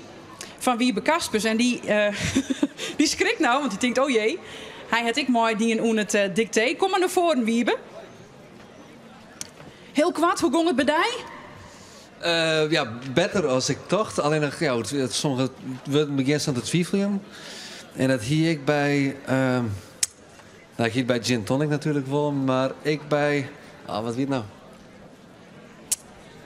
fan Wiebe Kaspers. En dy, dy skrikt no, want dy tinkt oh jee, hy hat ek meidien oan it diktee. Kom mar nei foaren Wiebe. Hiel koart, hoe gong it by dy? Ja, better as ik tocht. Allinnich, ja, sommige wurden begjinst dan te twiveljen. En dat hie ik by, no, ik hie it by gin tonic natuerlik wol, mar ek by, oh, wat wie it no?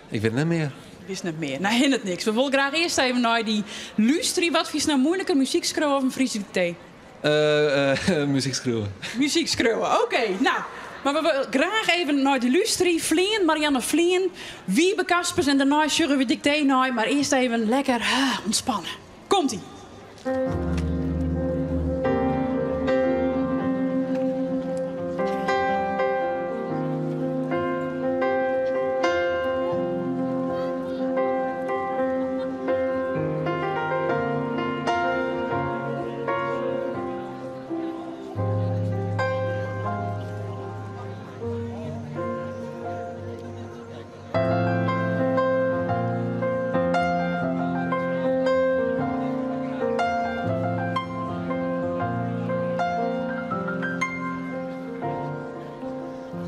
Ik wit it net mear. Witst net mear. No, hinderet niks. We wolle graach earst even nei dy lústerje. Wat fynst no moeilijker, muzyk skriuwe of in Frysk diktee? Muzyk skriuwe. Muzyk skriuwe, oké. No, mar we wolle graach even nei dy lústerje. Flean, Marianne Flean, Wiebe Kaspers en dêrnei sjogge we diktee nei. Mar earst even lekker ûntspanne. Komt-ie.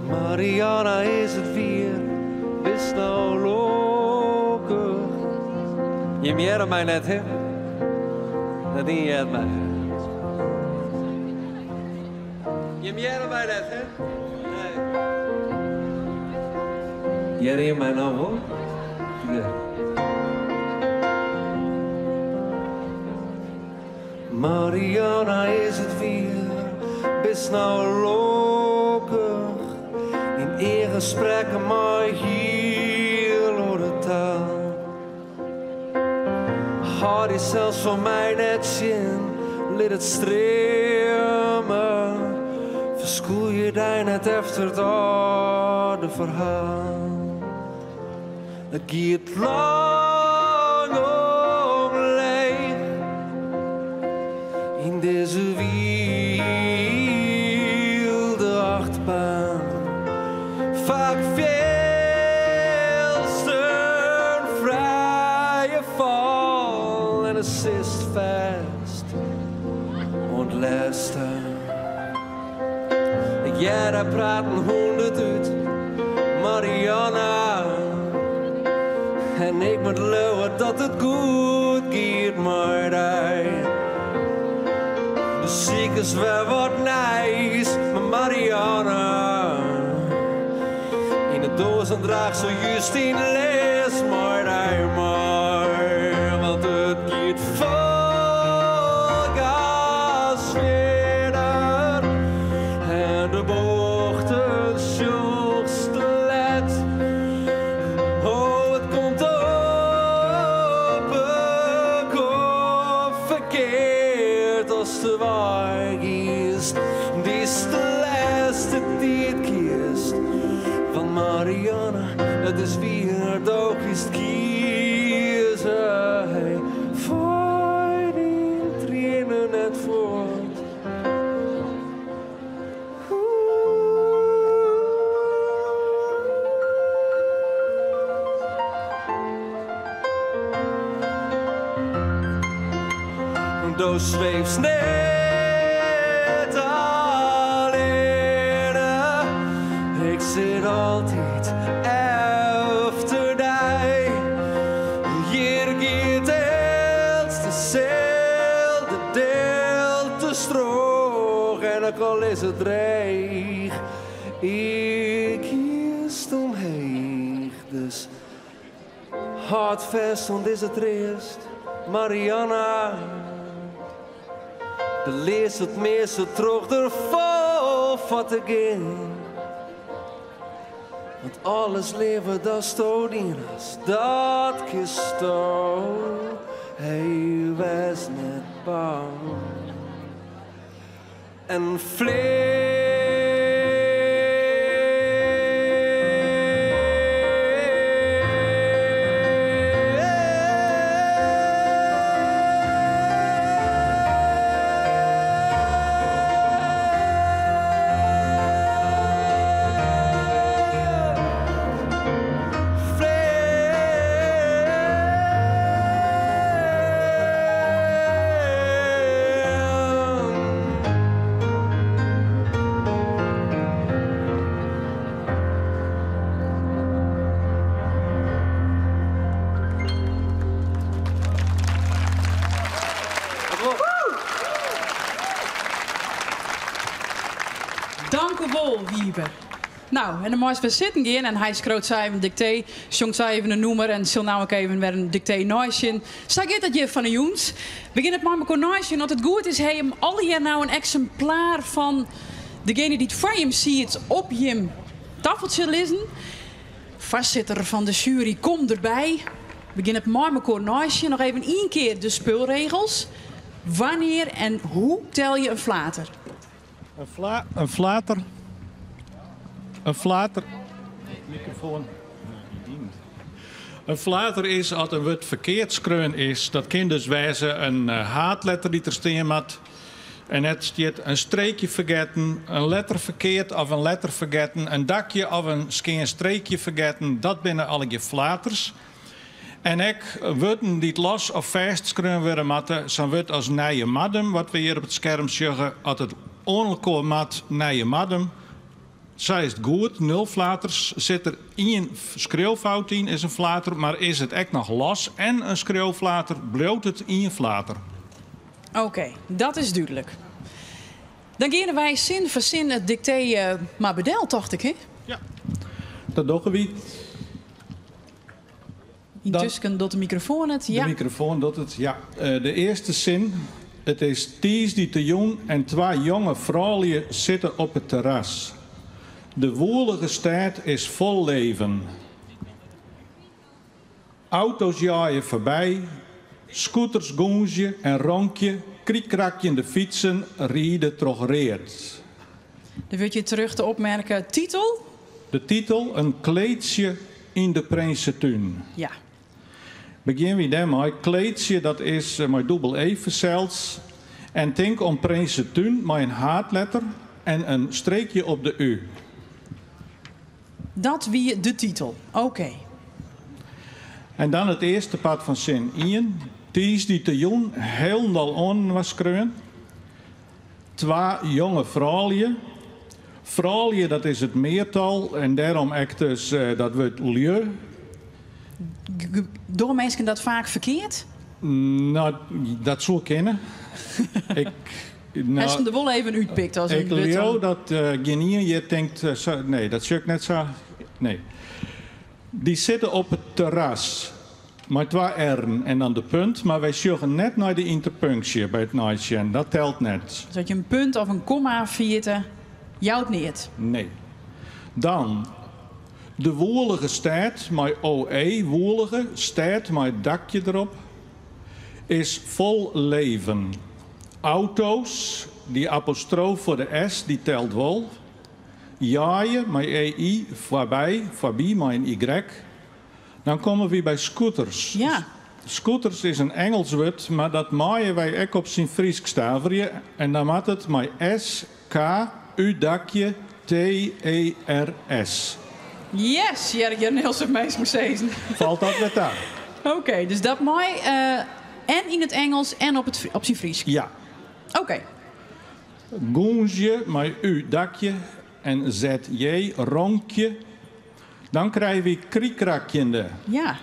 Marianne, is it wier? Bist no lokkich? Jim hearre my net, hè? Net ien heart my. Jim hearre my net, hè? Nee. Hearre jim my no wol? Ja. Marianne, is it wier? Bist no lokkich? Dyn eagen sprekke mei hiel oare taal. Hâld dysels foar my net tsjin, lit it streame. Ferskûlje dy net efter it âlde ferhaal. It giet lang omleech yn dizze wylde achtbaan. Faak fielst in frije fal en dan sitst fêst oan it lêste. Ik hear dy praten hûndert út, Marianne. En ik moat leauwe dat it goed giet mei dy. Do sikest wer wat nijs, mar Marianne. Yn de doazen draachsto just dyn list mei dy mei. Want it giet fol gas fierder. En de bochten sjochst te let. Oh, it komt op 'e kop ferkeard ast de wei kiest dy'tst de lêste tiid kiest. Want Marianne, it is wier, do kinst kieze. Hey, foar dyn triennen net fuort. Do sweefst net allinne, ik sit altyd efter dy. Hjir giet elts deselde deltes troch en ek al is it dreech, ek giest omheech. Dus hâld fêst oan dizze treast, Marianne. Do learst it measte troch der fol foar te gean. Want alles leaver datsto dien hast, dat kinsto. Hey, wês net bang. En flean. Dank u wol, Wiebe. Nou, en dan meist wer sitten gean en hy skriuwt sa even in diktee, sjongt sa even in nûmer en sil no ek even wer in diktee neisjen. Sa giet dat hjir fan 'e jûns. We gean it mei mekoar neisjen. As it goed is, ha jim allegear no in eksimplaar fan degene dy't foar jim siet op jim taffeltsje lizzen. Foarsitter fan de sjuery, kom derby. We gean it mei mekoar neisjen. Noch even ien kear de spulregels. Wannear en hoe tel je in flater? In, fla in flater. In flater. Mikrofoan. In flater is as in wurd ferkeard skreaun is. Dat kin dus wêze in eh, haadletter dy't der stean moat en net stiet, in streekje fergetten, in letter ferkeard of in letter fergetten, in dakje of in skean streekje fergetten. Dat binne allegear flaters. En ek wurden dy't los of fêst skreaun wurde moatte, sa'n wurd as Nijemardum, wat we hjir op it skerm sjogge, as it oan elkoar moat, Nijemardum, sa is it goed, nul flaters. Sit der ien skriuwfout yn, is in flater, mar is it ek noch los en in skriuwflater, bliuwt it ien flater. Oké, dat is dúdlik. Dan geane wy sin foar sin it diktee mar bedel, tocht ik, hè? Ja, dat dogge wy. Yntusken docht de mikrofoan it, ja. De mikrofoan docht it, ja. De earste sin, It is tiisdeitejûn en twa jonge froulju sitte op it terras. De woelige stêd is fol leven. Auto's jeie foarby, scooters gûnzje en ronkje, krykrakjende fytsen ride troch read. Der wurdt hjir terjochte opmerke, titel? De titel, In kleedsje yn de Prinsetún. Ja. Begjin wy dêrmei. Kleedsje, dat is mei dûbel e fansels. En tink om Prinsetún mei in haadletter en in streekje op de u. Dat wie de titel. Oké. En dan it earste part fan sin ien. Tiisdeitejûn hielendal oaninoar skreaun. Twa jonge froulju. Froulju, dat is it meartal en dêrom ek dus dat wurd lju. Dogge minsken dat faak ferkeard? No, dat soe kinne. Ik, no, Hast him der wol even útpikt as in ik wurd leau om- dat gjinien hjir tinkt, sa, nee, dat sjoch ik net sa. Nee. Dy sitte op it terras. Mei twa r'en en dan de punt, mar wy sjogge net nei de ynterpunksje by it neisjen, dat telt net. Dus as je in punt of in komma ferjitte, jout neat. Nee. Dan de woelige stêd mei OE, woelige, stêd mei it dakje derop, is fol leven. Auto's, dy apostroaf foar de S, dy telt wol. Jeie mei EI, foarby, foarby mei in Y. Dan komme wy by scooters. Ja. Scooters is in Engels wurd, mar dat meie wy ek op syn Frysk staverje en dan moat it mei S, K, U dakje, T, E, R, S. Yes, hear ik hjir in hiel soad minsken sizzen. Falt dat wer ta? Oké, dus dat mei en yn it Engels en op, it, op syn Frysk? Ja. Oké. Gûnzje mei U dakje en ZJ, ronkje. Dan krije wy krykrakjende. Ja.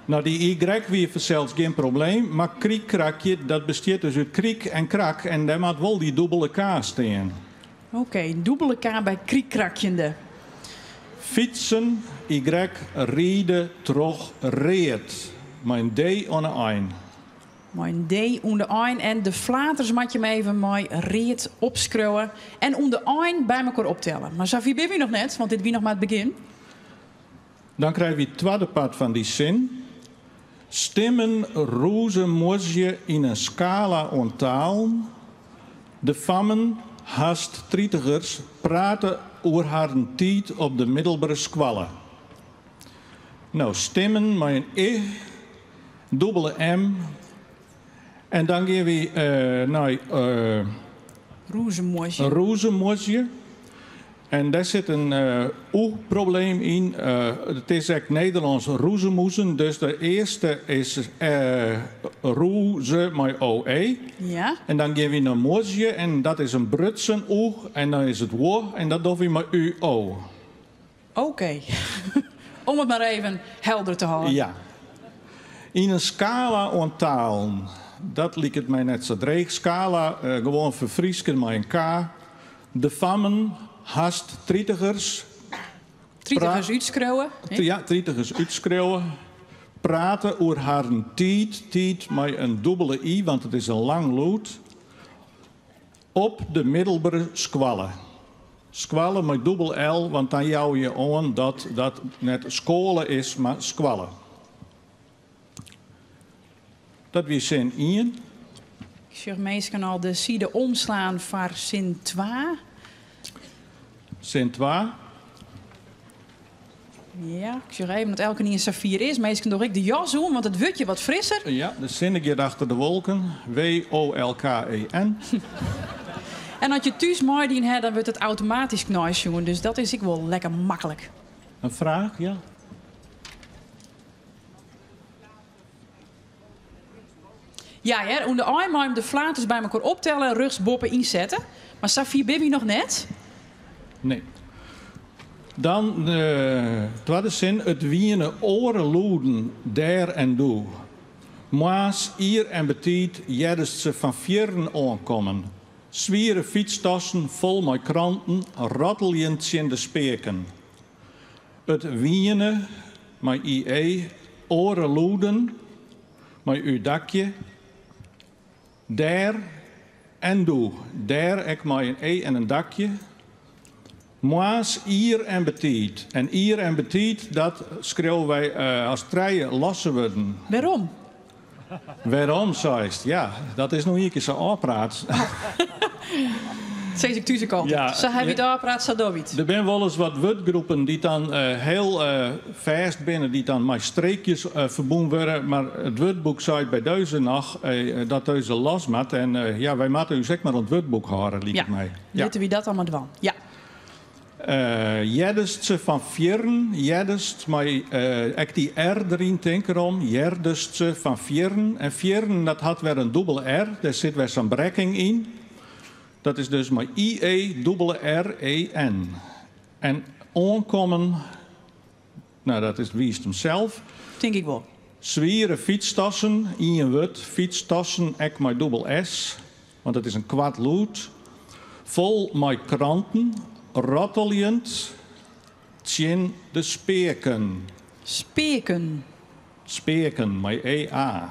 No, dy Y wie fansels gjin probleem, mar krykrakje, dat bestiet dus út kryk en krak en dêr moat wol dy dûbele K stean. Oké, in dûbele K by krykrakjende. Fytsen, Y, ride troch read, mei in D oan 'e ein. Mei in D oan de ein en de flaters moat je 'm even mei read opskriuwe en oan de ein by mekoar optelle. Mar safier binne wy noch net, want dit wie noch mar it begjin. Dan krije wy it twadde part fan dy sin. Stimmen rûzemuozje yn in skala oan talen. De fammen, hast tritigers, prate oer harren tiid op de middelbere skoalle. No, stimmen mei in i, dûbele m. En dan gean wy nei Rûzemuozje. Rûzemuozje. En dêr sit in oe-probleem yn. It is ek Nederlânsk roezemoezen, dus de earste is rûze mei oe. Ja. En dan gean wy nei muozje en dat is in brutsen oe en dan is it wo en dat dogge wy mei uo. Oké. Om it mar even helder te hâlden. Ja. Yn in skala oan talen. Dat liket my net sa dreech. Skala, gewoan ferfrysken mei in K. De fammen, hast tritigers. Tritigers útskriuwe. Ja, tritigers útskriuwe. Prate oer harren tiid, tiid mei in dûbele i, want it is in lang lûd. Op de middelbere skoalle. Skoalle mei dûbel L, want dan jouwe je oan dat dat net skoalle is, mar skoalle. Dat wie sin ien. Ik sjoch minsken al de side omslaan foar sin twa. Sin twa. Ja, ik sjoch even dat elkenien safier is. Minsken doch ek de jas oan, want it wurdt hjir wat frisser. Ja, de sinne giet achter de wolken. W-O-L-K-E-N. En as je thús meidien ha, dan wurdt it automatysk neisjoen. Dus dat is ek wol lekker maklik. In fraach, ja? Ja hear, oan de ein mei him de flaters by mekoar optelle en rjochts boppe ynsette. Mar safier binne wy noch net. Nee. Dan de twadde sin, It wiene oare lûden dêr en doe. Moarns ier en betiid heardest se fan fierren oankommen. Swiere fytstassen fol mei kranten ratteljend tsjin de speaken. It wiene, mei IE, oare lûden, mei U-dakje, dêr en doe, dêr ek mei in E en in dakje, moarns ier en betiid. En ier en betiid, dat skriuwe wy as trije losse wurden. Wêrom? Wêrom, seist? Ja, dat is no ien kear sa ôfpraat. Dat sis ik thús ek altyd. Ja, sa ha wy it ôfpraat, sa dogge wy it. Der binne wolris wat wurdgroepen dy't dan heel fêst binne, dy't dan mei streekjes ferbûn wurde, mar it wurdboek seit by dizze noch dat dizze los moat. En ja, wy moatte ús ek mar oan it wurdboek hâlde, liket Ja, my. Ja. litte wy dat dan mar dwaan. Ja. Heardest se fan fierren, heardest mei ek dy R deryn, tink derom, heardest se fan fierren. En fierren, dat hat wer in dûbele R, dêr sit wer sa'n brekking yn. Dat is dus mei I E dûbele R E N. En oankommen, no dat is wiist himsels. Tink ik wol. Swiere fytstassen, ien wurd, fytstassen ek mei dûbel S, want it is in koart lûd. Fol mei kranten, ratteljend tsjin de speaken. Speaken. Speaken, mei EA.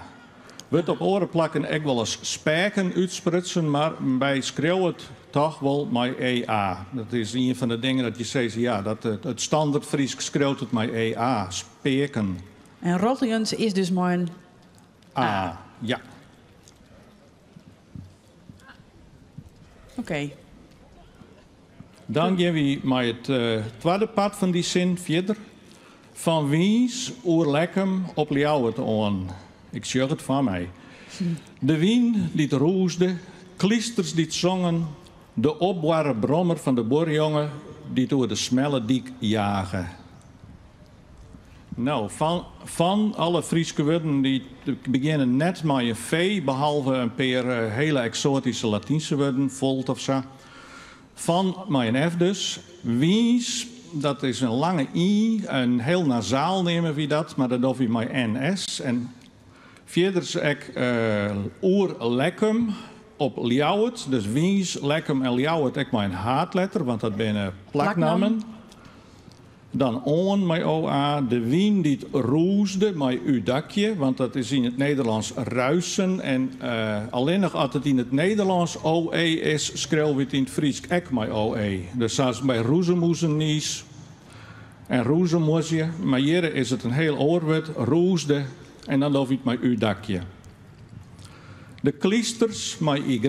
Wurdt op oare plakken ek wolris spêken útsprutsen, mar wy skriuwe it toch wol mei EA. Dat is ien fan de dingen dat je sizze, ja, dat it Standertfrysk skriuwt it mei EA, speaken. En ratteljend is dus mei in A. A, ja. Oké. Dan gean wy mei it twadde part fan dy sin fierder. Fan Wyns oer Lekkum op Ljouwert oan. Ik sjoch it foar my. De wyn dy't rûsde, klysters dy't songen, de opboarre brommer fan de buorjonge dy't oer de smelle dyk jage. No, fan alle Fryske wurden dy't begjinne net mei in V, behalve in pear hele eksoatyske Latynske wurden, volt of sa. Fan mei in F dus. Wyns, dat is in lange I, in heel nasaal neame wy dat, mar dat dogge wy mei NS. En fierders ek oer Lekkum op Ljouwert, dus Wyns, Lekkum en Ljouwert ek mei in haadletter, want dat binne plaknammen. Dan oan mei OA, de wyn dy't rûsde mei U-dakje, want dat is yn it Nederlânsk ruisen en allinnich at it yn it Nederlânsk OE is, skriuwe wy it yn it Frysk ek mei OE. Dus sa as by rûzemoezeniis en rûzemuozje, mar hjirre is it in heel oar wurd, rûsde, en dan dogge wy it mei U-dakje. De klysters mei Y.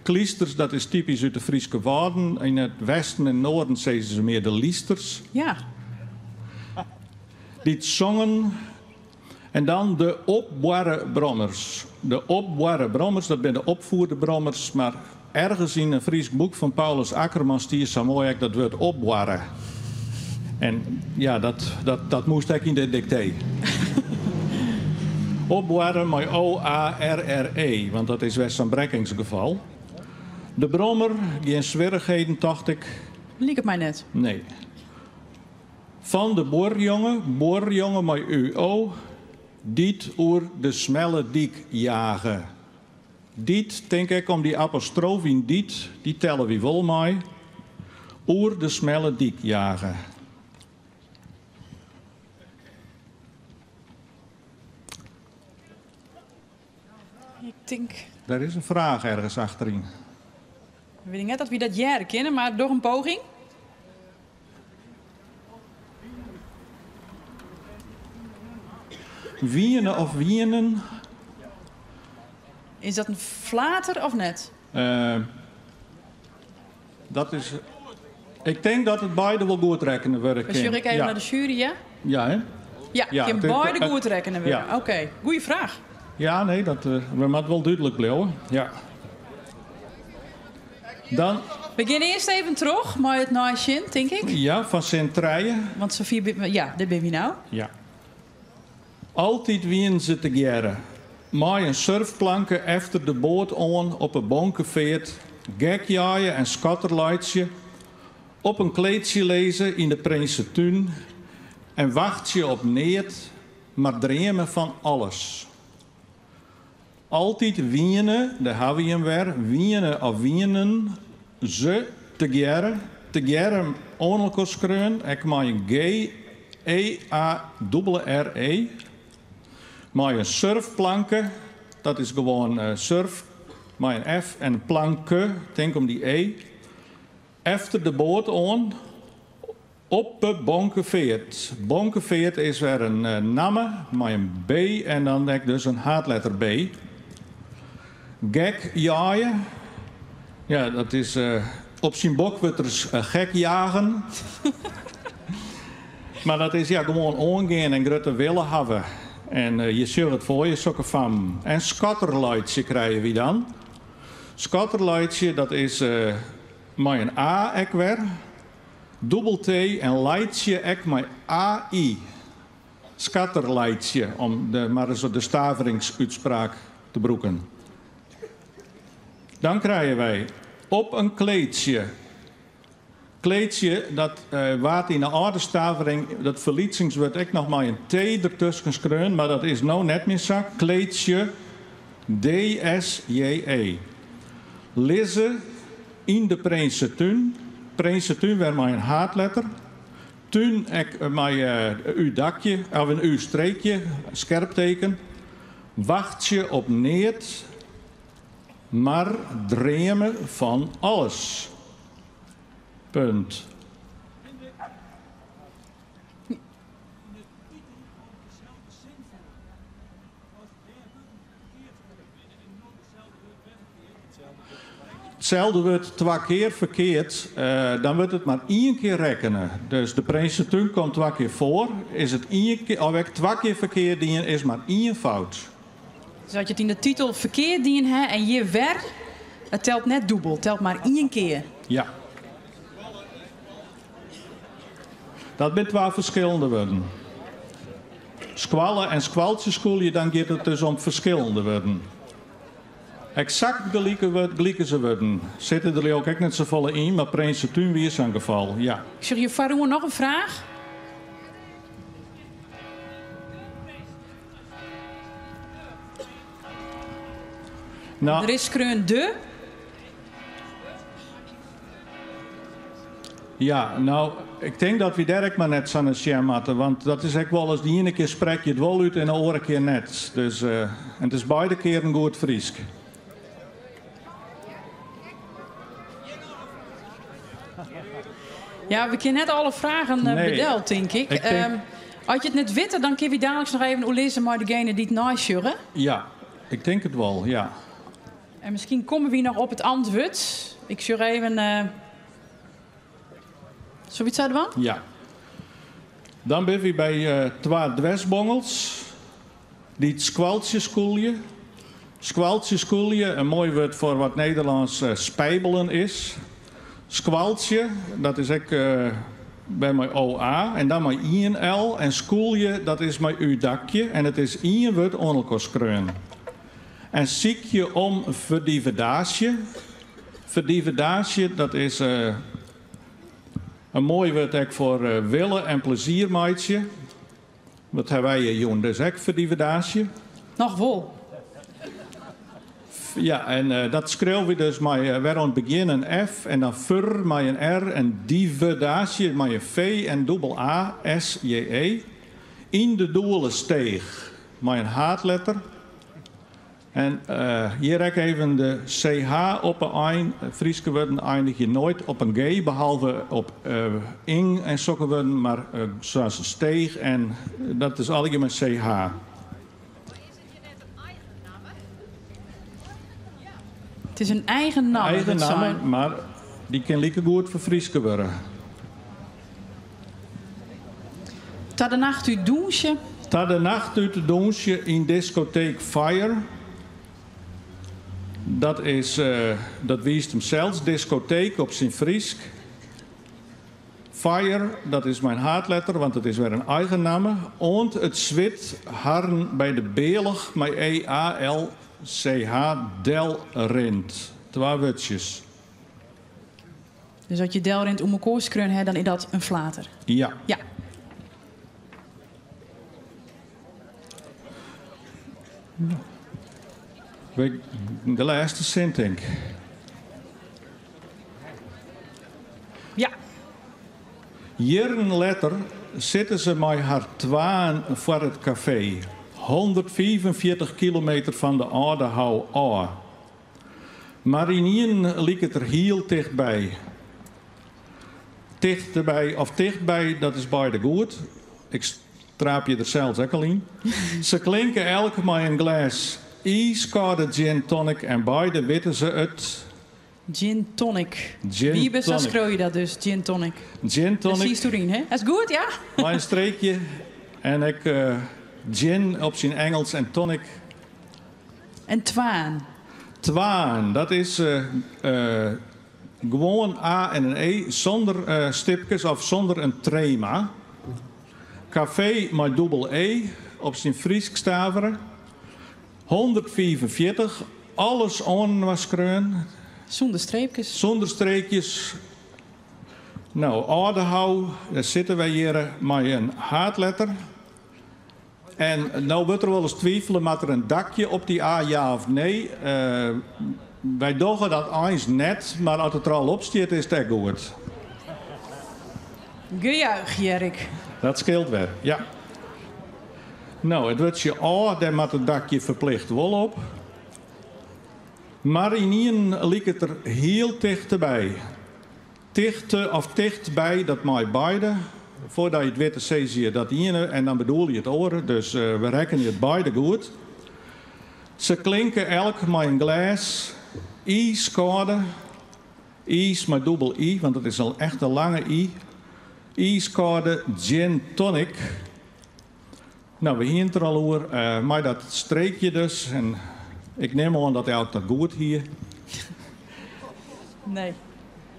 Klysters, dat is typysk út de Fryske Wâlden. Yn it westen en noarden sizze se mear de lysters. Ja. Dy't songen. En dan de opboarre brommers. De opboarre brommers, dat binne de opfoerde brommers. Mar ergens yn in Frysk boek fan Paulus Akkerman stie sa moai ek dat wurd opboarre. En ja, dat, dat, dat moast ek yn dit diktee. Opboarre mei O-A-R-R-E, want dat is wer sa'n brekkingsgefal. De brommer, gjin swierrichheden, tocht ik. Liket my net. Nee. Fan de buorjonge, buorjonge mei U-O, dy't oer de smelle dyk jage. Dy't, tink ik om dy apostrof yn dy't, dy telle wy wol mei, oer de smelle dyk jage. Ik tink. Der is in fraach ergens achteryn. Ik wit net oft wy dat hearre kinne, mar doch in poging. Wiene of wienen? Is dat in flater of net? Uh, dat is. Ik tink dat it beide wol goed rekkene wurde kin. Sjoch ik even ja. nei de sjuery, ja? Ja, hè? Ja, Ja, kin it- beide it- goed rekkene wurde. Ja. Oké, goeie fraach. Ja, nee, dat, eh, we moatte wol dúdlik bliuwe. Ja. Dan, We gean earst even troch mei it neisjen, tink ik. ja, fan sin trije. Want safier, ja, dêr binne wy no. Ja. Altyd wienen se tegearre. Mei in surfplanke efter de boat oan op 'e Bonkefeart, gekjeie en skatterlaitsje, op in kleedsje lizze yn de Prinsetún en wachtsje op neat, mar dreame fan alles. Altyd wiene, dêr hawwe wy him wer, wiene of wienen se tegearre, tegearre oan elkoar skreaun, ek mei in G, E, A, dûbele R, E, mei in surfplanke, dat is gewoan surf mei in F en planke, tink om dy E, efter de boat oan, Op 'e Bonkefeart. Bonkefeart is wer in namme mei in B en dan ek dus in haadletter B. Gek jaaie. Ja, dat is op syn Bokwurders gek jagen. Mar dat is ja gewoan oangean en grutte wille hawwe. En je sjogge it foar je, sokke fammen. En skatterlaitsje krije wy dan. Skatterlaitsje, dat is mei in A ek wer. Dûbel T en laitsje ek mei AI. Skatterlaitsje, om de, mar ris de staveringsútspraak te brûken. Dan krije wy op in kleedsje. Kleedsje, dat eh, waard yn 'e âlde stavering, dat ferlytsingswurd ek noch mei in T dertusken skreaun, mar dat is no net mear sa. Kleedsje, D-S-J-E. Lizze yn de Prinsetún. Prinsetún wer mei in haadletter. Tún ek mei U-dakje of in U-streekje, skerpteken. Wachtsje op neat, mar dreame fan alles. Punt. Itselde wurd twa kear ferkeard, dan wurdt it mar ien kear rekkene. Dus de Prinsetún komt twa kear foar. Is it ien kear of ek twa kear ferkeard dien, is mar ien fout. Dus as je it yn de titel ferkeard dien ha en hjir wer, it telt net dûbel, it telt mar ien kear. Ja. Dat binne twa ferskillende wurden. Skoalle en skoaltsjeskûlje, dan giet it dus om ferskillende wurden. Eksakt gelike wurd, gelikense wurden. Sitte der leau ik ek net safolle yn, mar Prinsetún wie sa'n gefal, ja. Ik sjoch hjir foaroan noch in fraach. No. Der is skreaun de. Ja, no, ik tink dat wy dêr ek mar net sa nei sjen moatte, want dat is ek wolris de iene kear sprek je it wol út en de oare kear net. Dus, eh, en it is beide kearen goed Frysk. Ja, we kinne net alle fragen eh, Nee. bedeld, tink ik. Ik tink- Ehm, as je it net witte, dan kinne wy daliks noch even oerlizze mei degene dy't neisjogge. Ja, ik tink it wol, ja. En miskien komme wy noch op it antwurd. Ik sjoch even. Uh... Soe wy it sa dwaan? Ja. Dan binne wy by uh, twa dwersbongels dy't skoaltsjeskûlje. Skoaltsjeskûlje, in moai wurd foar wat Nederlânsk uh, spijbelen is. Skoaltsje, dat is ek uh, by mei OA en dan mei ien L. En skûlje, dat is mei U-dakje. En it is ien wurd oan elkoar skreaun. En sykje om ferdivedaasje. Ferdivedaasje, dat is uh, in moai wurd ek foar uh, wille en plezier meitsje. Dat hawwe wy hjir jûn dus ek ferdivedaasje. Noch wol. Ja, en eh, dat skriuwe wy dus mei eh, wer oan it begjin in F en dan fur mei in R en divedaasje mei in V en dûbel A, S, J, E. Yn de Doelesteech mei in haadletter. En eh, hjir ek even de CH op 'e ein. Fryske wurden einigje noait op in G, behalve op ing en sokke wurden, mar sa as steech en dat is allegear mei CH. It is in eigen namme. Eigen namme, mar dy kin likegoed ferfryske wurde. Ta de nacht út dûnsje. Ta de nacht út dûnsje yn diskoteek Fire. Dat is, eh, dat wiist himsels, diskoteek op syn Frysk. Fire, dat is mei in haadletter, want it is wer in eigen namme. Oant it swit harren by de bealch mei E A L C H del rint. Twa wurdsjes. Dus as je delrint oer mekoar skreaun ha, dan is dat in flater. Ja. Ja. De lêste sin, tink. Ja. Jierren letter sitte se mei har twaen foar it kafee, 145 kilometer fan de Aldehou ôf. Mar ynienen liket er hiel tichtby. Tichteby of tichtby, dat is beide goed. Ik traapje der sels ek al yn. Se klinke elk mei in glês iiskâlde gin tonic en beide witte se it. Gin tonic. Gin Wiebe, sa tonic. skriuw je dat dus, gin tonic. Gin Dêr tonic. sietst oeryn, hè? Is it goed, ja? Mei in streekje en ek gin op syn Engels en tonic. En twaen. Twaen, dat is gewoan A en in E sûnder stipkes of sûnder in trema. Kafee mei dûbel E op syn Frysk stavere. 145, alles oaninoar skreaun. Sûnder streepkes. Sûnder streekjes. No, Aldehou, dêr sitte wy hjir mei in haadletter. En no wurdt der wolris twivele, moat der in dakje op dy A, ja of nee? Wy dogge dat eins net, mar as it der al op stiet is it ek goed. Gejuich, Jerk. Dat skeelt wer, ja. No, it wurdsje ôf, dêr moat it dakje ferplicht wol op. Mar ynienen liket er hiel tichteby. Tichte of tichtby, dat mei beide. Foardat je it witte sizze je dat iene en dan bedoele je it oare, dus we rekkenje it beide goed. Se klinke elk mei in glês iiskâlde, iis mei dûbel i, want it is al echt in lange i, iiskâlde gin tonic. No, we hiene it der al oer, mei dat streekje dus. En ik nim oan dat elk dat goed hie. Nee.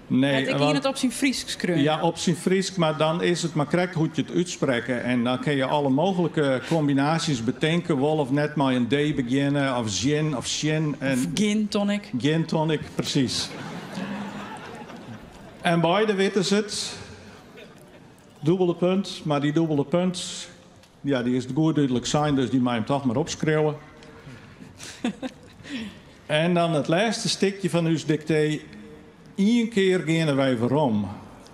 Nee, Ik hie it op syn Frysk skreaun. Ja, op syn Frysk, mar dan is it mar krekt hoe't je it útsprekke. En dan kinne je alle mooglike kombinaasjes betinke, wol of net mei in D begjinne, of zjin of sjen. En Of gin tonic. Gin tonic, presys. En beide witte se it. Dûbelde punt, mar dy dûbelde punt, ja, dy is goed dúdlik sein, dus dy mei him toch mar opskriuwe. En dan it lêste stikje fan ús diktee. Ien kear geane wy werom,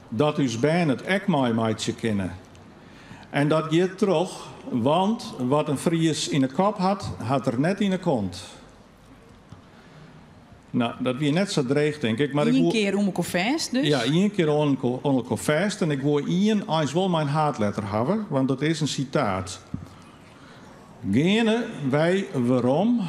dat ús bern it ek meimeitsje kinne. En dat giet troch, want wat in Fries yn 'e kop hat, hat er net yn 'e kont. No, dat wie net sa dreech, tink ik. Mar ik Ien woe... kear oan elkoar fêst dus? Ja, ien kear oan elkoar fêst. En ik woe ien eins wol mei in haadletter hawwe, want dat is in sitaat. Geane wy werom,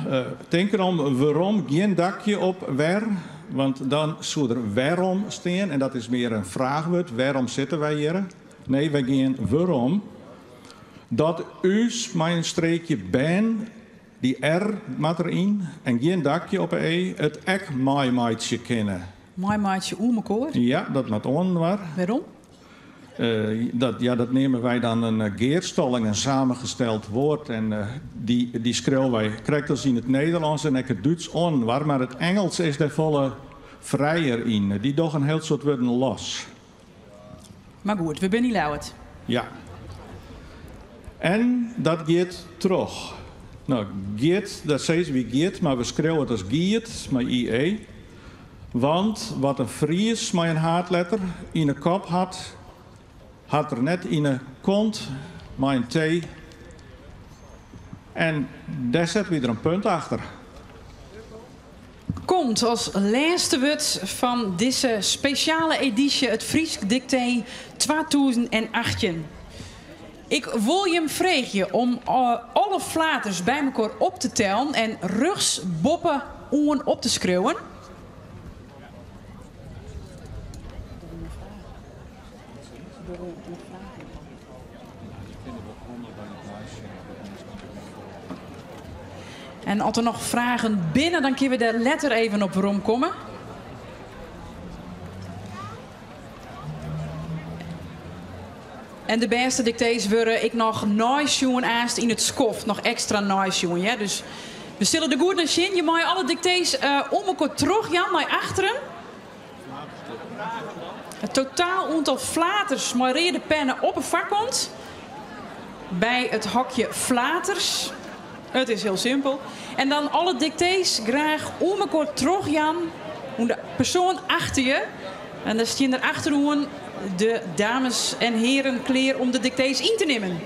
tink derom, werom, gjin dakje op wer, want dan soe der wêrom stean en dat is mear in fraachwurd, wêrom sitte wy hjirre? Nee, wy gean werom. Dat ús mei in streekje bern Dy R moat der yn en gjin dakje op 'e E, it ek meimeitsje kinne. Meimeitsje oer mekoar? Ja, dat moat oaninoar. Wêrom? Dat, ja, dat neame wy dan in gearstalling, in samengesteld woord. En dy, dy skriuwe wy krekt as yn it Nederlânsk en ek it Dútsk oaninoar, mar it Ingelsk is dêr folle frijer yn. Dy dogge in hiel soad wurden los. Mar goed, we binne yn Ljouwert. Ja. En dat giet troch. No, giet, dat sizze wy giet, mar we skriuwe it as giet mei IE. Want wat in Fries mei in haadletter yn 'e kop hat, hat er net yn 'e kont mei in T. En dêr sette wy der in punt achter. Komt as lêste wurd fan dizze spesjale edysje it Frysk Diktee 2018. Ik wol jim freegje om alle flaters by mekoar op te tellen en rjochts boppe oan op te skriuwen. En as der noch fragen binne, dan kinne we dêr letter even op weromkomme. En de bêste diktees wurde ek noch neisjoen aanst yn it skoft, noch ekstra neisjoen. Ja? Dus we sille der goed nei sjen. Je meie alle diktees om elkoar trochjaan nei achteren. It totaal oantal flaters mei reade penne op 'e foarkant. By it hokje flaters. It is hiel simpel. En dan alle diktees graach om elkoar trochjaan oan de persoan achter je. En der stean der achteroan de dames en heren klear om de diktees yn te nimmen.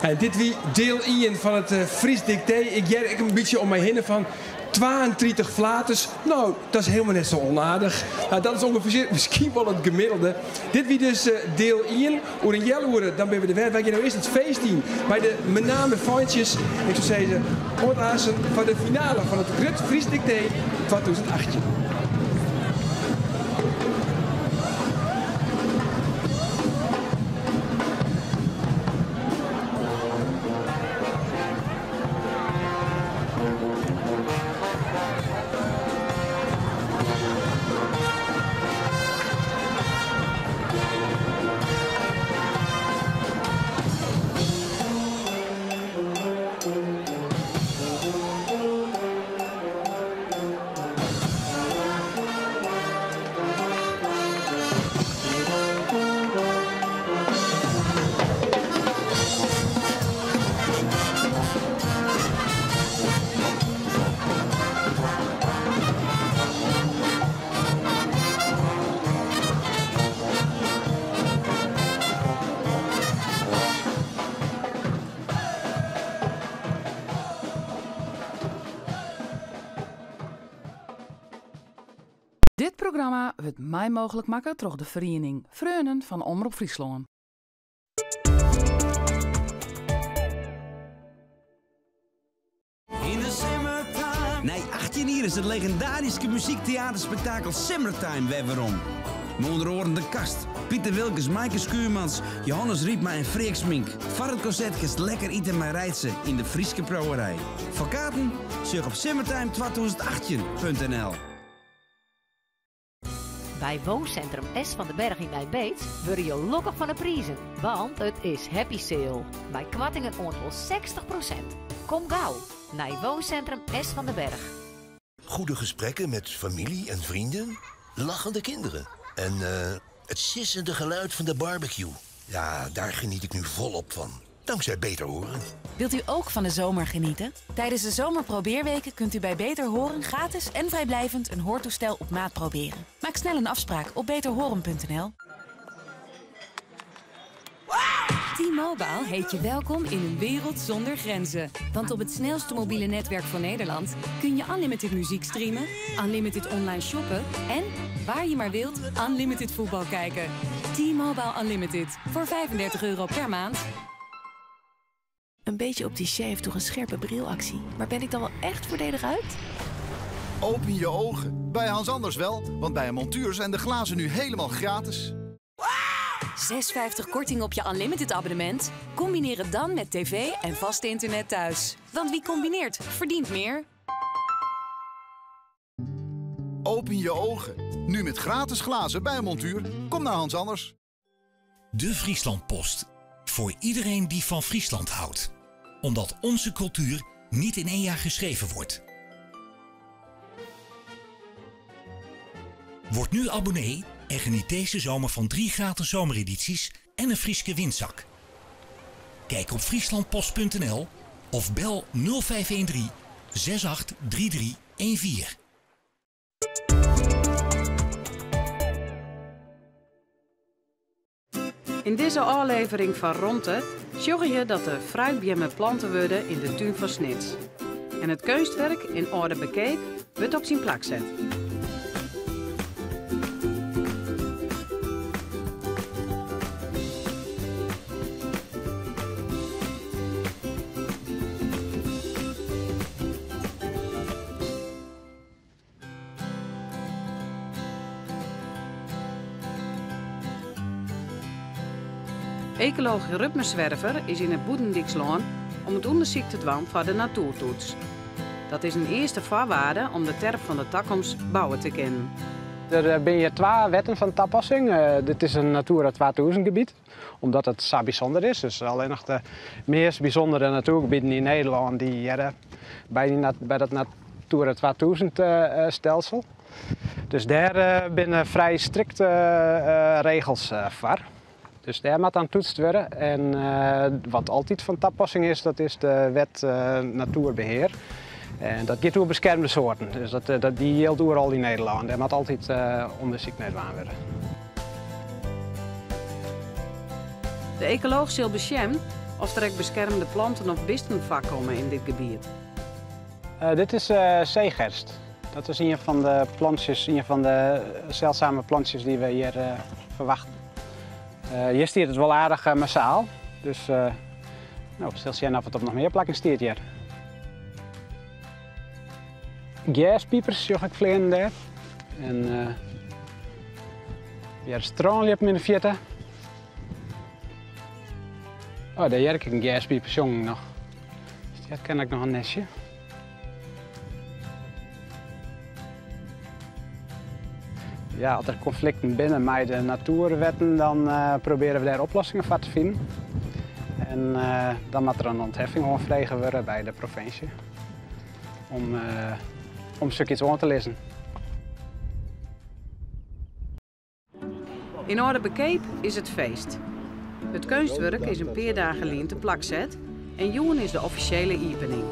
En dit wie diel 1 fan it Frysk Diktee. Ik hear ek in bytsje om my hinne fan 32 flaters. No, dat is hielendal net sa ûnaardich. No, dat is ûngefear miskien wol it gemiddelde. Dit wie dus diel 1. Oer in healoere dan binne we der wer. Wy gean no earst it feest yn by de Menamer Feintsjes. Ik soe sizze, oant aansen foar de finale fan it Grut Frysk Diktee 2018. Dit programma wurdt mei mooglik makke troch de feriening Freonen fan Omrop Fryslân. Nei 18 jier is it legindaryske muzykteaterspektakel Simmertime wer werom. Mei ûnder oaren De Kast, Piter Wilkens, Maaike Schuurmans, Johannes Rypma en Freark Smink. Foar it konsert kinst lekker ite mei Reitse yn de Fryske Priuwerij. Foar kaarten, sjoch op simmertime2018.nl. By Wooncentrum S van den Berg yn Nij Beets wurde jo lokkich fan 'e prizen, want it is happy sale mei koartingen oant wol 60 prosint. Kom gau nei Wooncentrum S van den Berg. Goede gesprekken met familie en vrienden, lachende kinderen en het sissende geluid van de barbecue. Ja, daar geniet ik nu volop van. Dankzij Beter Horen. Wilt u ook van de zomer genieten? Tijdens de zomerprobeerweken kunt u bij Beter Horen gratis en vrijblijvend een hoortoestel op maat proberen. Maak snel een afspraak op beterhoren.nl. T-Mobile heet je welkom in een wereld zonder grenzen. Want op het snelste mobiele netwerk van Nederland kun je unlimited muziek streamen, unlimited online shoppen en, waar je maar wilt, unlimited voetbal kijken. T-Mobile Unlimited voor 35 euro per maand. Een beetje opticien heeft toch een scherpe brilactie. Maar ben ik dan wel echt voordelig uit? Open je ogen. Bij Hans Anders wel, want bij een montuur zijn de glazen nu helemaal gratis. 6,50 korting op je Unlimited abonnement? Combineer het dan met tv en vast internet thuis. Want wie combineert, verdient meer. Open je ogen. Nu met gratis glazen bij een montuur. Kom naar Hans Anders. De Friesland Post. Voor iedereen die van Friesland houdt. Omdat onze cultuur niet in één jaar geschreven wordt. Word nu abonnee en geniet deze zomer van drie gratis zomeredities en een Frieske windzak. Kijk op frieslandpost.nl of bel 0513 683314. In deze aflevering van Ronte zorg je dat de fruitbeammen planten worden in de tuin van Snits. En het kunstwerk in orde bekeek wordt op zijn plak zet. Ecoloog Rutmer Zwerver is in het Boedendikslaan om het onderzoek te doen voor de natuurtoets. Dat is een eerste voorwaarde om de terp van de toekomst bouwen te kennen. Er zijn hier twee wetten van toepassing. Dit is een Natura 2000 gebied, omdat het zo bijzonder is. Dus alleen nog de meest bijzondere natuurgebieden in Nederland die hier bij dat Natura 2000 stelsel. Dus daar binnen vrij strikte regels voor. Dus daar moet aan toetst worden. En wat altijd van toepassing is, dat is de wet natuurbeheer. En dat gaat over beschermde soorten. Dus die geldt overal in Nederland. Daar moet altijd onderzoek naar gedaan worden. De ecoloog zal beschermen of er ook beschermde planten of beesten voorkomen in dit gebied. Dit is zeegerst. Dat is een van de plantjes, een van de zeldzame plantjes die we hier verwachten. Hier stiert het wel aardig massaal. Dus nou, stel zien of het op nog meer plakken stiert hier. Gaspiepers zag ik vliegen daar. En weer straalje in de vierte. Oh, daar heb ik een gaspiepersjong nog. Dus daar ken ik nog een nestje. Ja, als er conflicten binnen met de natuurwetten, dan proberen we daar oplossingen voor te vinden. En dan moet er een ontheffing aangevraagd worden bij de provincie om zoiets aan te lezen. In Orde Bekeep is het feest. Het kunstwerk is een paar dagen lien te plak zet en jong is de officiële opening.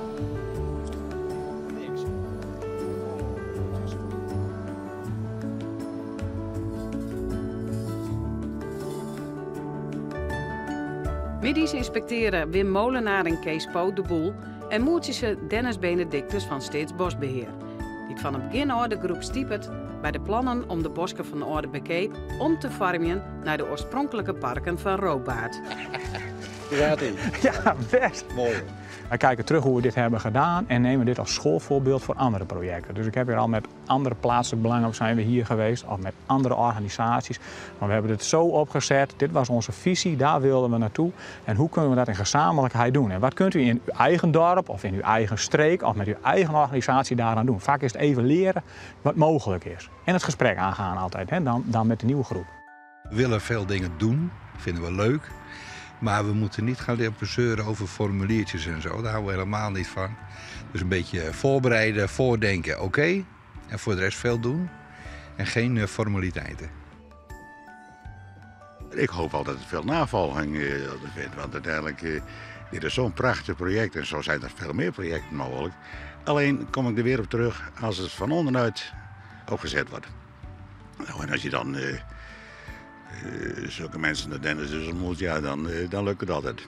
Middies inspecteren Wim Molenaar en Kees Poot de boel en moertje Dennis Benedictus van Steatsboskbeheer. Die van het begin af de groep stiepet bij de plannen om de bosken van de Orde Bekeep om te farmen naar de oorspronkelijke parken van Roodbaard. Ja, best. Mooi. Wij kijken terug hoe we dit hebben gedaan en nemen dit als schoolvoorbeeld voor andere projecten. Dus ik heb hier al met andere plaatselijke belangen zijn we hier geweest, of met andere organisaties. Maar we hebben het zo opgezet, dit was onze visie, daar wilden we naartoe. En hoe kunnen we dat in gezamenlijkheid doen? En wat kunt u in uw eigen dorp of in uw eigen streek of met uw eigen organisatie daaraan doen? Vaak is het even leren wat mogelijk is. En het gesprek aangaan altijd, hè? Dan met de nieuwe groep. We willen veel dingen doen, vinden we leuk. Maar we moeten niet gaan leren zeuren over formuliertjes en zo. Daar houden we helemaal niet van. Dus een beetje voorbereiden, voordenken, oké. En voor de rest veel doen. En geen formaliteiten. Ik hoop wel dat het veel navolging vindt. Want uiteindelijk, dit is zo'n prachtig project. En zo zijn er veel meer projecten mogelijk. Alleen kom ik er weer op terug als het van onderuit opgezet wordt. Nou, en als je dan zulke mensen naar Dennis dus ontmoet, ja, dan lukt het altijd.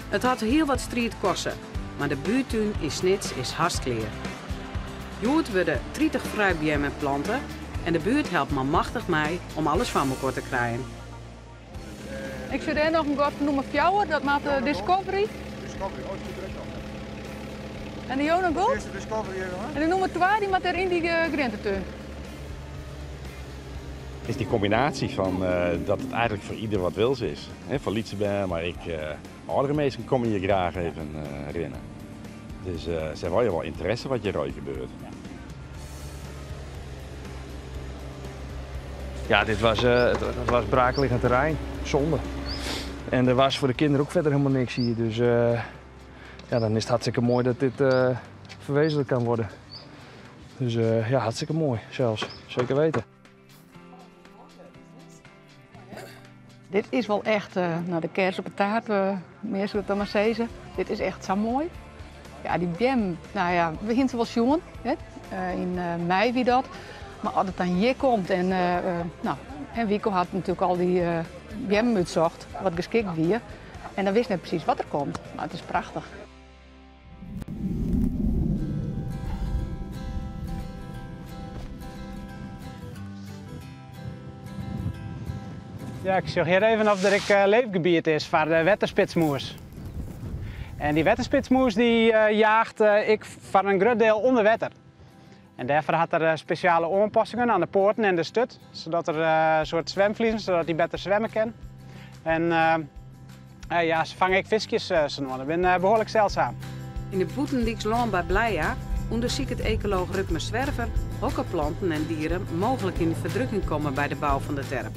Het had heel wat strijd kosten, maar de buurtuin in Snits is hartstikke. Joert worden 30 fruitbeammen planten en de buurt helpt maar machtig mij om alles van elkaar te krijgen. Ik zie daar nog een god noemen Fjouwer, dat maakt de Discovery. Discovery, oh, het zit direct al. En de Jona Gold? De eerste Discovery, hè? En de nummer 2 die maakt er in die grententuin. Het is die combinatie van dat het eigenlijk voor ieder wat wils is. He, voor Lietsenberg, maar ik, oudere mensen komen hier graag even rennen. Dus ze hebben wel interesse wat hier rooi gebeurt. Ja, dit was, het was braakliggend terrein. Zonde. En er was voor de kinderen ook verder helemaal niks hier. Dus ja, dan is het hartstikke mooi dat dit verwezenlijkt kan worden. Dus ja, hartstikke mooi zelfs. Zeker weten. Dit is wel echt nou, de kers op de taart, meer zullen het dan maar zeggen. Dit is echt zo mooi. Ja, die biem, nou ja, we hinten wel jongen, hè? In mei wie dat. Maar als het dan hier komt en, nou, en Wico had natuurlijk al die biem uitzocht, wat geschikt wie. En dan wist net precies wat er komt. Maar het is prachtig. Ja, ik zeg hier even of er een leefgebied is voor de wetterspitsmoes. En die wetterspitsmoes die jaagt ik voor een groot deel onder water. En daarvoor had er speciale aanpassingen aan de poorten en de stut, zodat er een soort zwemvliezen, zodat die beter zwemmen kan. En ja, ze vangen ik visjes, dat ben behoorlijk zeldzaam. In de Boetendiekslaan bij Blija onderzoekt het ecoloog Rutmer Zwerver hokke planten en dieren mogelijk in de verdrukking komen bij de bouw van de terp.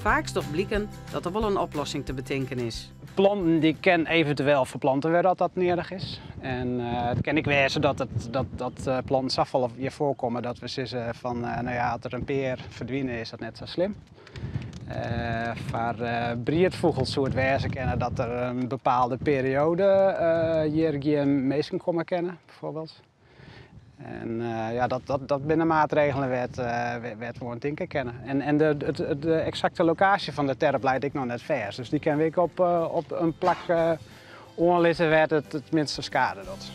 Vaak is toch blikken dat er wel een oplossing te bedenken is. Planten die kan eventueel verplanten worden dat dat nodig is. En het kan ik wezen dat, dat planten zoveel hier voorkomen dat we zeggen van nou ja, als er een peer verdwijnen is dat net zo slim. Voor brietvogels soort wezen kennen dat er een bepaalde periode hier geen meesten komen kennen bijvoorbeeld. En ja, dat binnen maatregelen werd gewoon tinken kennen. En de exacte locatie van de terp leidt ik nog net vers. Dus die kan ik op een plak onlitten werd het minste schade dat.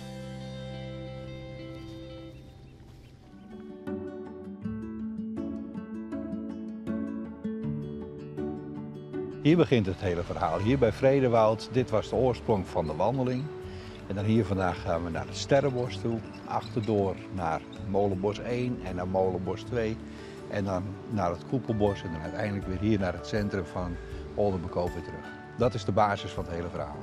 Hier begint het hele verhaal. Hier bij Vredewoud, dit was de oorsprong van de wandeling. En dan hier vandaag gaan we naar het Sterrenbos toe, achterdoor naar Molenbos 1 en naar Molenbos 2. En dan naar het Koepelbos en dan uiteindelijk weer hier naar het centrum van Oldenbekoop weer terug. Dat is de basis van het hele verhaal.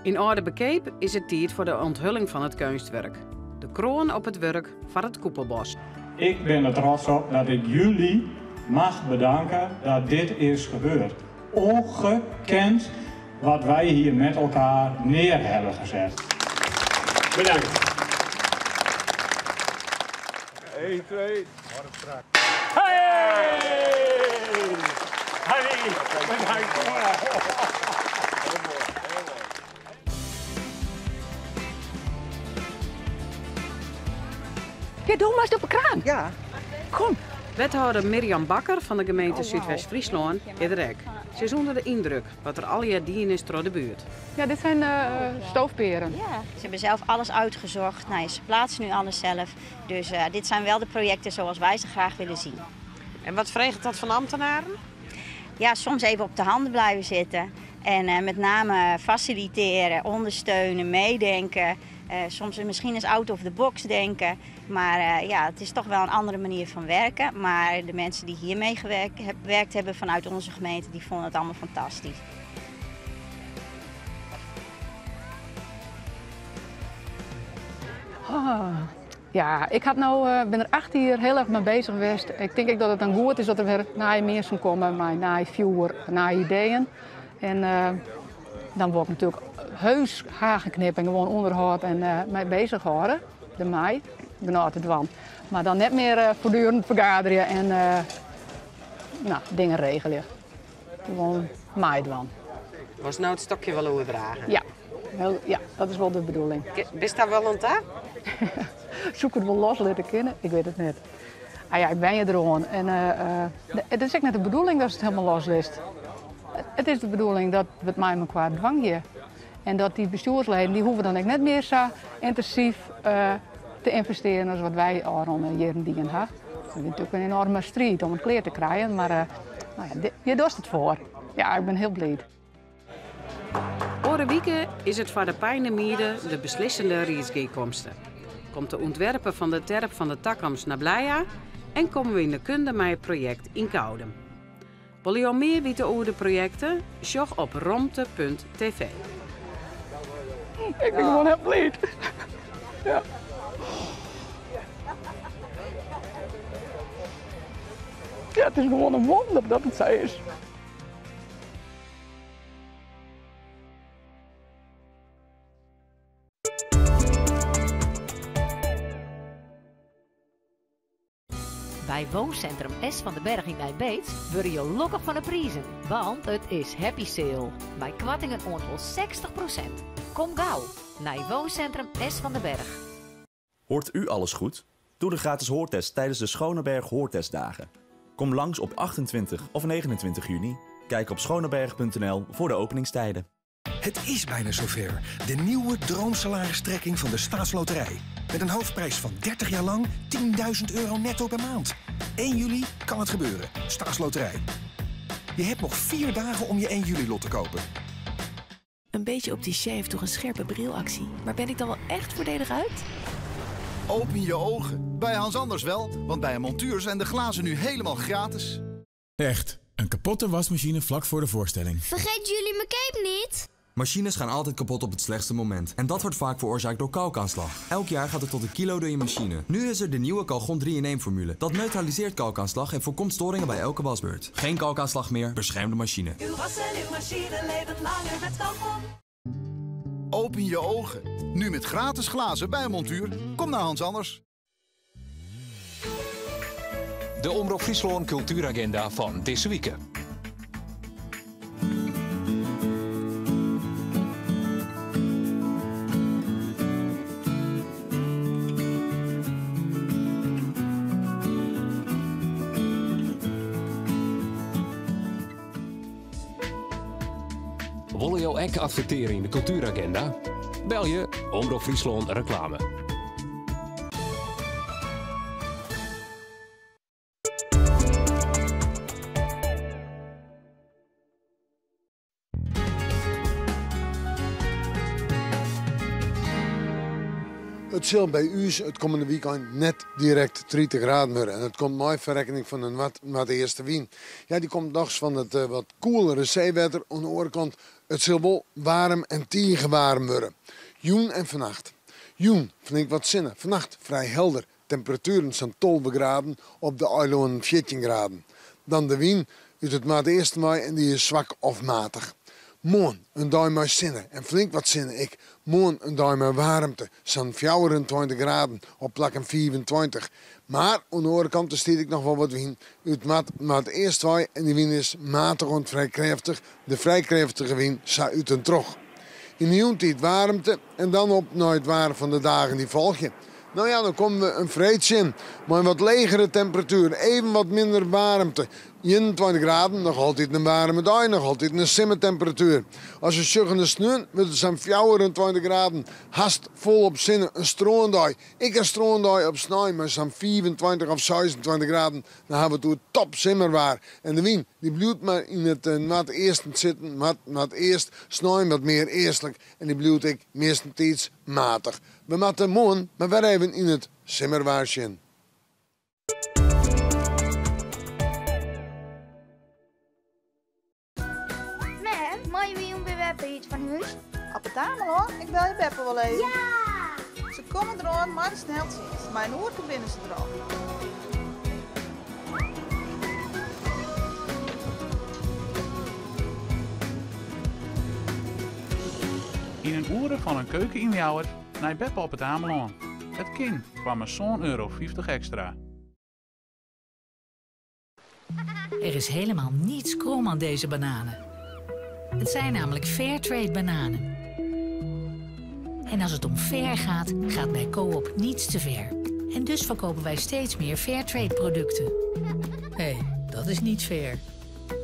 In Oldenbekeep is het tijd voor de onthulling van het kunstwerk. De kroon op het werk van het Koepelbos. Ik ben er trots op dat ik jullie mag bedanken dat dit is gebeurd. Ongekend wat wij hier met elkaar neer hebben gezet. Bedankt. 1, 2. Hey! Hey! Bedankt. Ja, doe maar eens op de kraan. Ja. Kom. Wethouder Mirjam Bakker van de gemeente Zuidwest-Friesland is er ook. Ze is onder de indruk wat er al jaar dien is door de buurt. Ja, dit zijn stoofperen. Ja, ze hebben zelf alles uitgezocht. Nou, ze plaatsen nu alles zelf. Dus dit zijn wel de projecten zoals wij ze graag willen zien. En wat vreegt dat van ambtenaren? Ja, soms even op de handen blijven zitten. En met name faciliteren, ondersteunen, meedenken. Soms misschien eens out of the box denken. Maar ja, het is toch wel een andere manier van werken. Maar de mensen die hiermee gewerkt hebben vanuit onze gemeente, die vonden het allemaal fantastisch. Oh, ja, ik had nou, ben er 8 jaar heel erg mee bezig geweest. Ik denk dat het dan goed is dat er weer naar mensen komen, maar naar vuur, naar ideeën. En dan word ik natuurlijk heus hagenknip en gewoon onderhoud en mij bezighouden. De mei, ik het dwan. Maar dan net meer voortdurend vergaderen en nou, dingen regelen. Gewoon maaidwan. Was nou het stokje wel overdragen? Ja, heel, ja, dat is wel de bedoeling. Bist daar wel aan het? Zoek het wel los leren kennen? Ik weet het niet. Ah ja, ik ben je er gewoon. En het is ook net de bedoeling dat het helemaal los is. Het is de bedoeling dat we het mij elkaar dwang hier. En dat die bestuursleden, die hoeven dan ook net meer zo intensief te investeren als wat wij al rond de jaren dingen hebben. Het is natuurlijk een enorme strijd om het kleer te krijgen, maar nou ja, je doet het voor. Ja, ik ben heel blij. Oren wieken is het voor de Pijnemieren de beslissende riedsgekomste. Komt de ontwerpen van de terp van de Takkams naar Blija en komen we in de kunde met het project in Koudem. Wil je al meer weten over de projecten? Sjog op romte.tv. Ik ben gewoon heel blij. Ja. Ja, it is gewoan in wûnder dat it sa is. By Wooncentrum S van den Berg yn Nij Beets wurde jo lokkich fan 'e prizen, want it is happy sale mei koartingen oant wol 60%. Kom gau nei Wooncentrum S van den Berg. Hoort u alles goed? Doe de gratis hoortest tijdens de Schoneberg Hoortestdagen. Kom langs op 28 of 29 juni. Kijk op schoneberg.nl voor de openingstijden. Het is bijna zover. De nieuwe droomsalaristrekking van de Staatsloterij. Met een hoofdprijs van 30 jaar lang 10.000 euro netto per maand. 1 juli kan het gebeuren. Staatsloterij. Je hebt nog 4 dagen om je 1 juli lot te kopen. Een beetje opticien heeft toch een scherpe brilactie. Maar ben ik dan wel echt voordelig uit? Open je ogen. Bij Hans Anders wel, want bij een montuur zijn de glazen nu helemaal gratis. Echt, een kapotte wasmachine vlak voor de voorstelling. Vergeet jullie mijn cape niet? Machines gaan altijd kapot op het slechtste moment. En dat wordt vaak veroorzaakt door kalkaanslag. Elk jaar gaat er tot een kilo door je machine. Nu is er de nieuwe Calgon 3-in-1 formule. Dat neutraliseert kalkaanslag en voorkomt storingen bij elke wasbeurt. Geen kalkaanslag meer, bescherm de machine. Uw was en uw machine leven langer met Calgon. Open je ogen. Nu met gratis glazen bij een montuur. Kom naar Hans Anders. De Omrop Fryslân Cultuuragenda fan dizze wike. Wolle jo ek advertearje yn de Cultuuragenda? Belje Omrop Fryslân Reklame. It sil by ús it kommende wykein net direkt 30 graden wurde en it komt mei foar rekkening fan in noardeastewyn. Ja, dy komt dochs fan it wat koelere seewetter. Oan de oare kant, it sil wol waarm en tige waarm wurde. Jûn en fannacht. Jûn flink wat sinne, fannacht frij helder. Temperatueren sa'n 12 graden, op de eilannen 14 graden. Dan de wyn út it noardeasten wei en dy is swak of matich. Moarn in dei mei sinne en flink wat sinne ek. Moarn in dei mei waarmte, sa'n 24 graden, op plakken 25. Mar oan de oare kant der stiet ek noch wol wat wyn út noardeast wei en dy wyn is matich oant frij krêftich, de frij krêftige wyn sa út en troch. Yn de jûntiid waarmte en dan op nei it waar fan de dagen dy't folgje. No ja, dan komme we in freed tsjin mei in wat legere temperatuer, even wat minder waarmte. 21 graden, noch altyd in waarme dei, noch altyd in simmertemperatuer. As we sjogge nei sneon wurdt it sa'n 24 graden, hast folop sinne, in strândei. Ek in strândei op snein mei sa'n 25 of 26 graden. Dan hawwe we it oer topsimmerwaar. En de wyn dy bliuwt mar yn it noardeasten sitten, mar noardeast, snein wat mear eastlik en dy bliuwt ek meastentiids matich. We moatte moarn mar wer even yn it simmerwaar sjen. Mem, meie we jûn by beppe ite fan hûs? Op it Amelân? Ik belje beppe wol even. Ja! Se komme deroan mei de sneltsjinst. Mei in oerke binne se der al. Yn in oere fan in keuken yn Ljouwert nei beppe op It Amelân. It kin foar mar sân euro 50 ekstra. Er is helemaal niets krom aan deze bananen. Het zijn namelijk Fairtrade bananen. En als het om fair gaat, gaat bij Coop niets te ver. En dus verkopen wij steeds meer Fairtrade producten. Hé, hey, dat is niet fair.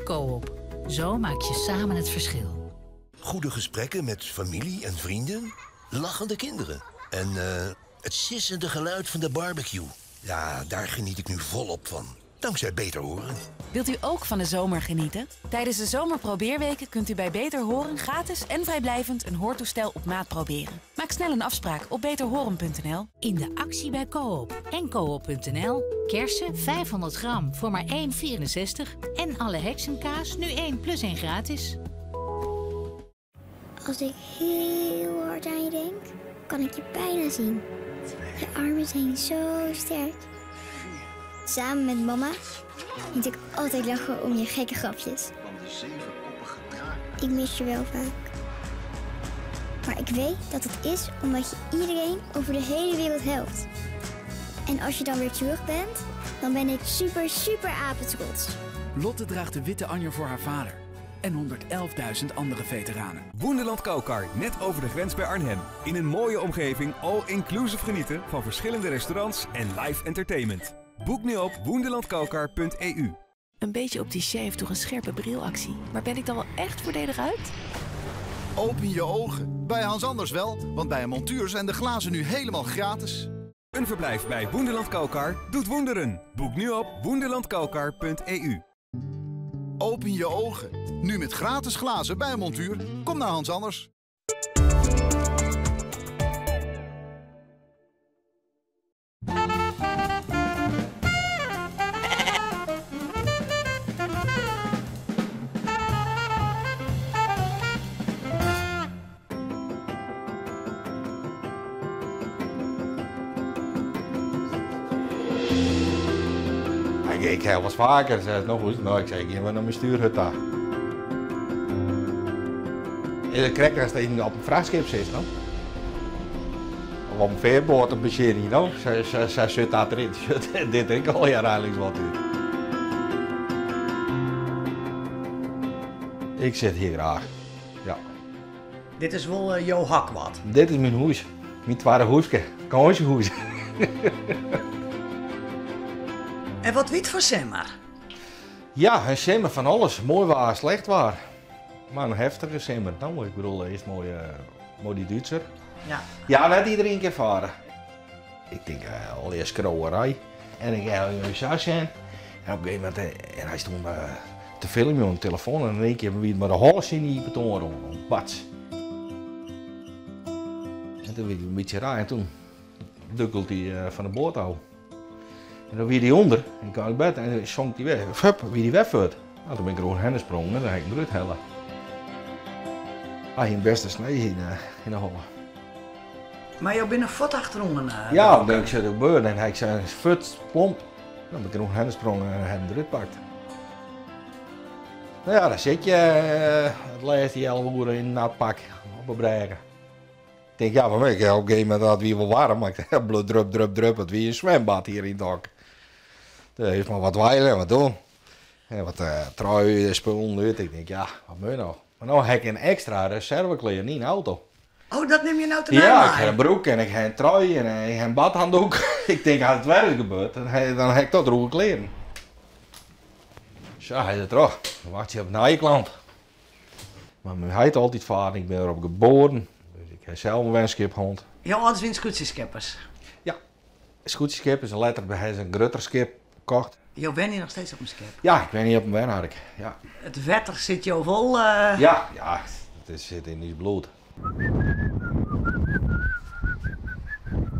Coop, zo maak je samen het verschil. Goede gesprekken met familie en vrienden, lachende kinderen en het sissende geluid van de barbecue. Ja, daar geniet ik nu volop van. Dankzij Beter Horen. Wilt u ook van de zomer genieten? Tijdens de zomerprobeerweken kunt u bij Beter Horen gratis en vrijblijvend een hoortoestel op maat proberen. Maak snel een afspraak op beterhoren.nl. In de actie bij Coop en coop.nl. Kersen 500 gram voor maar 1,64. En alle heksenkaas nu 1 plus 1 gratis. Als ik heel hard aan je denk, kan ik je bijna zien. Je armen zijn zo sterk. Samen met mama moet ik altijd lachen om je gekke grapjes. Ik mis je wel vaak. Maar ik weet dat het is omdat je iedereen over de hele wereld helpt. En als je dan weer terug bent, dan ben ik super, super apetrots. Lotte draagt de witte anjer voor haar vader en 111.000 andere veteranen. Wonderland Kalkar, net over de grens bij Arnhem. In een mooie omgeving, all-inclusive genieten van verschillende restaurants en live entertainment. Boek nu op wonderlandkalkar.eu. Een beetje opticien heeft toch een scherpe brilactie. Maar ben ik dan wel echt voordelig uit? Open je ogen. Bij Hans Anders wel, want bij een montuur zijn de glazen nu helemaal gratis. Een verblijf bij Wonderland Kalkar doet wonderen. Boek nu op wonderlandkalkar.eu. Open je ogen. Nu met gratis glazen bij een montuur. Kom naar Hans Anders. Ik heb wel eens vaker, zei nog eens, nou, ik zei, ik ga maar naar mijn stuurhut daar. En de als je op een vrachtschip zit, no? Of op een veerboot, een machine, no? Zij zit daar erin. Dit ik al jaar eigenlijk wat in. Ik zit hier graag, ja. Dit is wel jouw hak wat? Dit is mijn huis. Mijn tweede huisje. Kansjehuis. En wat weet voor simmer? Ja, een simmer van alles. Mooi waar, slecht waar. Maar een heftige simmer. Nou, ik bedoel, eerst mooi, mooi die Duitser. Ja. Ja, net iedereen keer varen. Ik denk, al eerst kroerij. En ik ga in mijn zijn. En op een gegeven moment, en hij stond te filmen op de telefoon. En in één keer wie het maar de hals in die beton rond. Bats. En toen werd hij een beetje raar. En toen dukkelde hij van de boord af. En dan weer die onder, en ik kwam uit bed en zonk die weg. Hup, wie die wegvoert. Nou, toen ben ik er gewoon heen gesprongen en dan heb ik hem eruit hellen. Hij had een beste snee in de holle. Maar jou bent een voet achterom? Ja, dan denk ik, zit ook en hij zei, voet, plomp. Dan ben ik er nog heen gesprongen en heb hem eruit gepakt. Nou ja, dan zit je het laatste 11 uur in een nat pak op een bregen. Ik denk, ja, van mij, op een gegeven moment had het wel warm, maar ik dacht, bloed, drup, drup, drup, het wie een zwembad hier in het hok. Er is maar wat wijlen en wat doen. En wat trui, spullen, uit. Ik denk, ja, wat moet je nou? Maar nou heb ik een extra reservekleer, niet een auto. Oh, dat neem je nou te Ja, ik heb een broek en ik heb een trui en ik heb een badhanddoek. Ik denk, als het werk gebeurt, dan heb ik toch droge kleren. Zo, hij is er terug. Dan wacht je op een klant. Maar mijn heid altijd varen, ik ben erop geboren. Dus ik heb zelf een wenskip-hond. Jouw ouders zijn scootjeskippers? Ja, scootjeskip is een letter, hij is een grutterskip gekocht. Jou ben je nog steeds op een schip? Ja, ik ben niet op een wenhark, ja. Het wetter zit jou vol? Ja, ja, het zit in die bloed.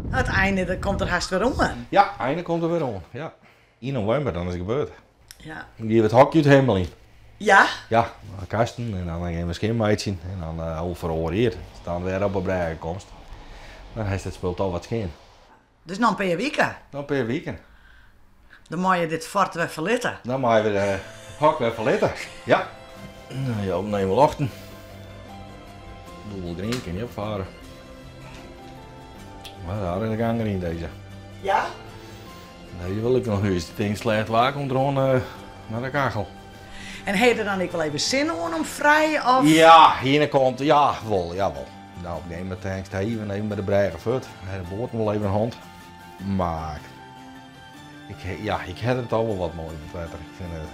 Het einde dat komt er haast weer om. Ja, het einde komt er weer om, ja. In november, dan is het gebeurd. Ja. Dan geven we het hokje het helemaal in. Ja? Ja, kasten en dan gaan we schimmeidje en dan overal hier. Als dan weer op een brei komt, dan heeft het spul toch wat scheen. Dus dan per weekend? Dan per weekend. Dan mag je dit fort weer verlitten. Dan mag je het hok weer verlitten, ja. Nou ja, opnemen we ochtend. Doel green kan je opvaren. Maar daar in de gang in deze. Ja? Nee, wil ik nog eens. Het ding slecht waar komt er gewoon naar de kachel. En heb je er dan ook wel even zin om vrij? Of? Ja, hier komt, ja, wel, jawel. Nou, op een gegeven moment denk ik, even, even met de brei gevoerd. De boord nog wel even een hand. Maar ik heb het al wel wat mooi met water. Ik vind het,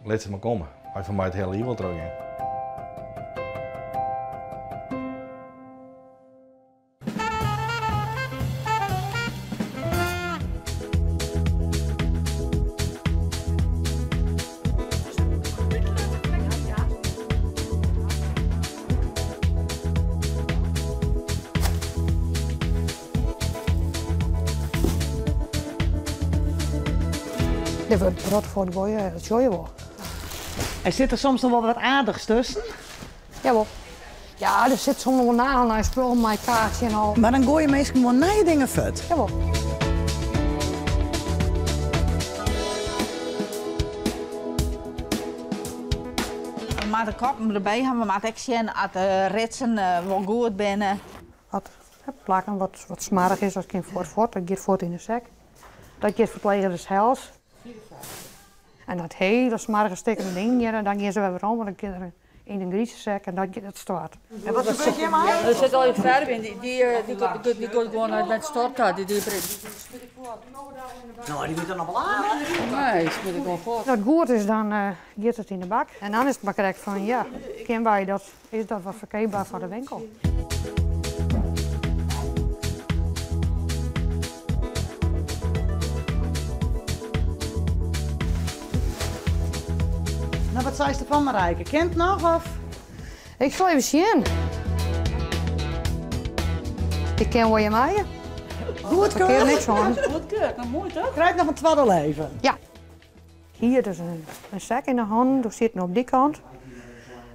laat ze maar komen. Maar voor mij het hele hier wel terug in. Dit wordt brot voor de gooien, dat zie je wel. En zit er soms nog wel wat aardigs tussen? Jawel. Ja, er zit soms nog wel nagel naar spul, mijn kaartje en al. Maar dan gooi je meestal gewoon nieuwe dingen vet. Jawel. moatte koppen derby hawwe, we moatte ek sjen at de ritsen wol goed binne. At plakken wat wat smoarch is, dat kin fuort fuort, dat giet fuort yn de sek. Dat giet ferpleger sels. En dat hiele smoarge stikken dingen hjir, dan gean se wer werom, want dan kin der yn in grize sek en dat giet it stoart. En wat gebeurt hjirmei? Der sit al je ferve yn, dy komt gewoan nei it stort ta. Dy, No, dy wurdt dan noch wol aardich. Nee, smyt ik gewoan fuort. As it goed is, dan giet it yn de bak. En dan is it mar krekt fan, ja, kin wy dat, is dat wat ferkeapber foar de winkel? No, wat seist derfan, Marijke? Kin it noch of? Ik sil even sjen. Ik kin wol je meie. Goed Ik kin niks oan. Goedkeurd, nou moai toch? Krijt noch in twadde leven. Ja. Hier dus in sek yn de hannen, doe siet op dy kant.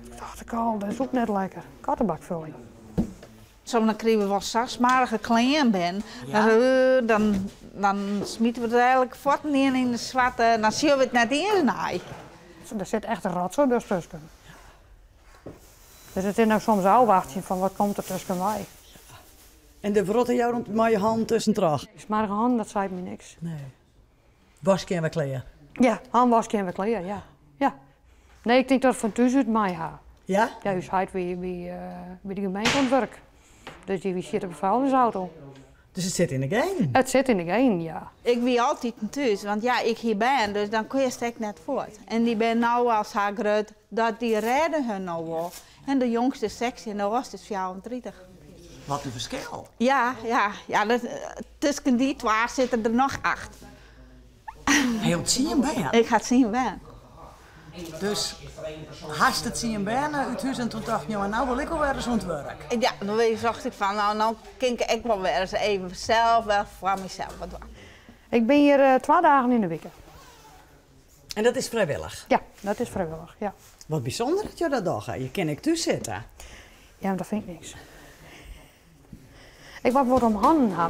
Toen dacht ik al, dat is ook net lekker. Kattebakvulling. Soms dan krije we wol sa smoarge klean binnen. Dan, dan smite we it eigenlik fuort yn de swarte, dan sjogge we it net iens nei. Der sit echt in rotsoai dus tusken. Dus it is no soms ôfwachtsjen fan wat komt der tusken wei. En de wrotte jou dan mei je hannen tuskentroch? Smoarge hannen, dat seit my niks. Nee. Waskje en wer klear? Ja, han waskje en wer klear, ja. Ja. Nee, ik tink dat ik fan thús út mei ha. Ja? Ja, ús heit wie by de gemeente oan it wurk. Dus dy wie siet op de vuilnisauto. Dus it sit yn de genen? It sit yn de genen, ja. Ik wie altyd thús, want ja, ik hie bern, dus dan kinst ek net fuort. En dy binne no al sa grut dat dy rêde hun no wol. En de jongste is 16 en de âldste is 34. Wat in ferskil. Ja, ja, ja, dat, tusken dy twa sitte der noch acht. Hiel tsien bern? Ik ha tsien bern. Dus hast de tsien bern út hús en toen tocht jo, no wol ik wol wer ris oan it wurk? Ja, dan tocht ik fan, no, no kin ik ek wol wer ris even sels wer foar mysels wat dwaan. Ik bin hjir twa dagen yn de wike. En dat is frijwillich? Ja, dat is frijwillich, ja. Wat bysûnder dat jo dat dogge. Je kinne ek thús sitte. Ja, mar dat fyn ik niks. Ik moat wat om hannen ha.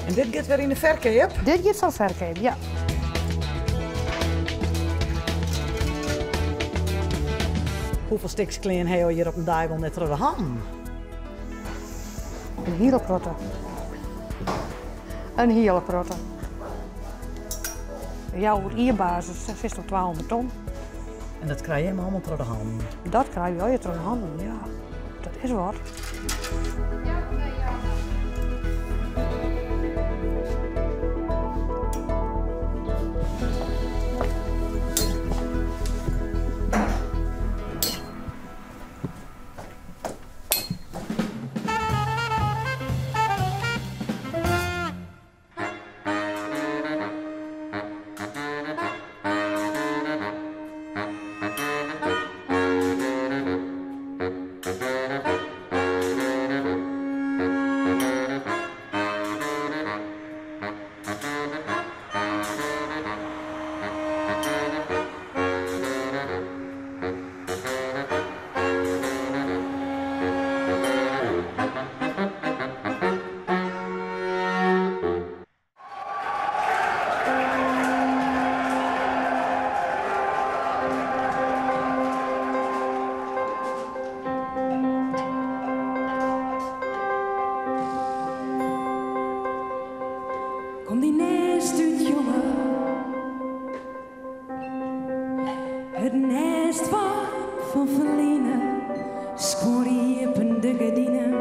En dit giet wer yn de ferkeap? Dit giet foar ferkeap, ja. Hoefolle stiks klean ha jo hjir op in dei wol net troch de hannen? In hiele protte. In hiele protte. Ja, oer jierbasis sitst op 200 ton. En dat krije jim allemaal troch de hannen? Dat krije we allegear troch de hannen, ja. Dat is wat. Kom dyn nêst út, jonge. It nêst fan ferline, skuor iepen de gerdinen.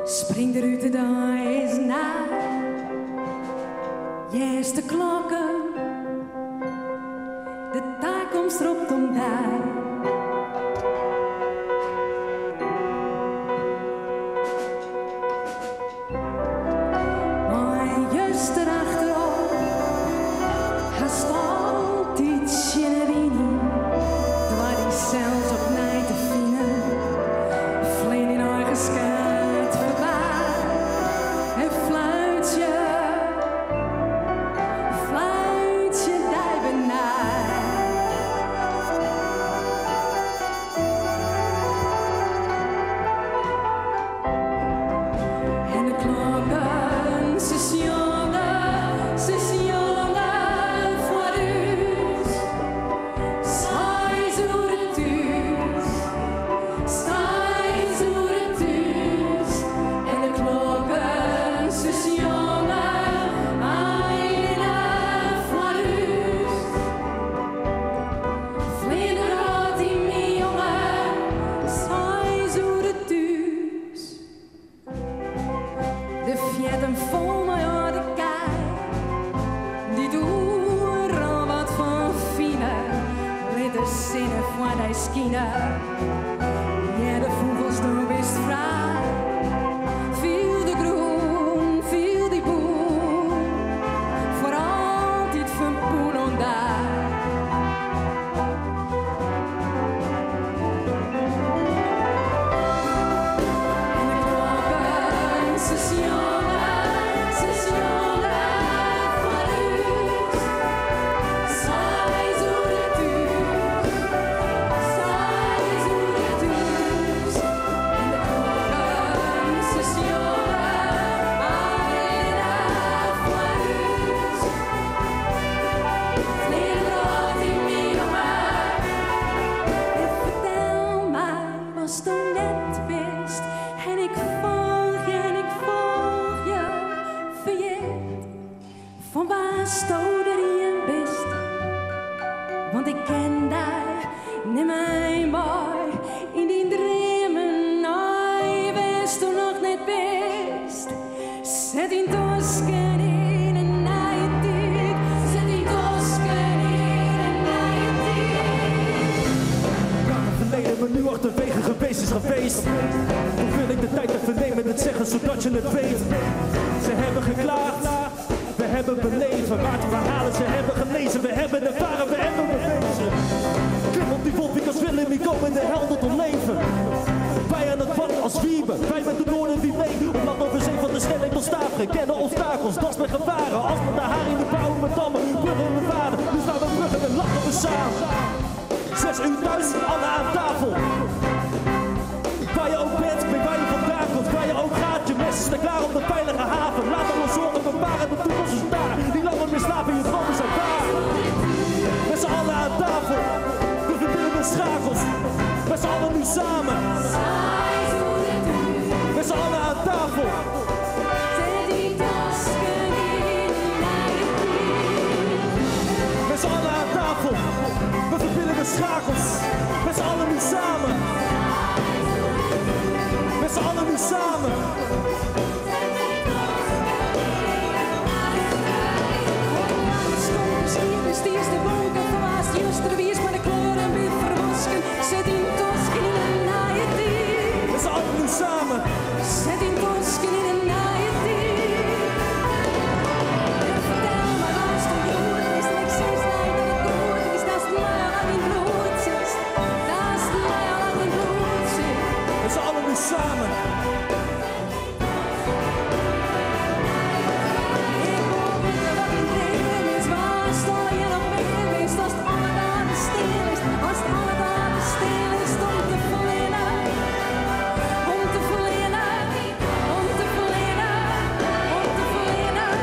Spring derút, de dei is nij. Hearst de klokken, de takomst ropt om dy. Mei juster achterop, hast altyd tsjin 'e wyn yn, doar dysels opnij te finen. Flean dyn eigen skaad foarby en fluitsje, fluitsje dy benei. herten fol mei âlde kij, dy't oeral wat fan fine, lit de sinne foar dy skine. Hear de fûgels, do bist frij. Fiel de grûn, fiel dy bûn, foar altyd ferbûn oan dy. En de klokken, se sjonge, se sjonge foar ús. Seis oere thús, seis oere thús. En de klokken, se sjonge allinnich foar ús. Flean de wrâld yn myn oarmen. En fertel my watsto net witst. En ik folgje en ik folgje ferjit fan wa'tsto der ien bist. Want ik ken dy, nim my mei yn dyn dreamen nei wêr'tsto noch net bist. Set dyn tosken yn in nije tiid, set dyn tosken yn in nije tiid. Het verleden me nu achterwege geweest is geweest. Hoe wil ik de tijd even nemen het zeggen zodat je het weet. Ze hebben geklaagd, we hebben beleven. Maar de verhalen ze hebben gelezen, we hebben ervaren, we hebben bewezen. Klim op die wolk als Willem, die komen de helden tot leven. Wij aan het wad als Wiebe, wij met de Noorden wie mee. Op land over zee van de stelling tot Staveren, kennen obstakels, dat is met gevaren. Als met de haar in de bouwen met dammen, bruggen we vader. Dus waar we bruggen en lachen we samen. 6 uur thuis, alle aan tafel. Waar je ook bent, weet waar je vandaan komt, waar je ook gaat. Je mensen staan klaar op de veilige haven. Laat ons zorgen bewaren, de toekomst is daar. Niet langer meer slapen, je dromen zijn waar. Met z'n allen aan tafel, we verbinden de schakels. Met z'n allen nu samen. Met z'n allen aan tafel. Set dyn tosken yn in nije tiid. Met z'n allen aan tafel. We verbinden de schakels. Met z'n allen nu samen. Met z'n allen nu samen. Stiers de wolken fan wa'tst juster wiest, mar de kleuren binne ferwosken. Set dyn tosken yn in nije tiid. Met z'n allen nu samen. Set dyn tosken yn in nije tiid. En fertel my wa'tsto hjoed bist en ik sis dy dat it goed is. Datst my al yn dyn bloed sitst. Datst my al yn dyn bloed sitst. Met z'n allen nu samen. Ik wol witte wat dyn dream is, wa'tst allegear noch mear witst. As alle dagen stil is, as alle dagen stil is om te fleanen. Om te fleanen, om te fleanen, om te fleanen.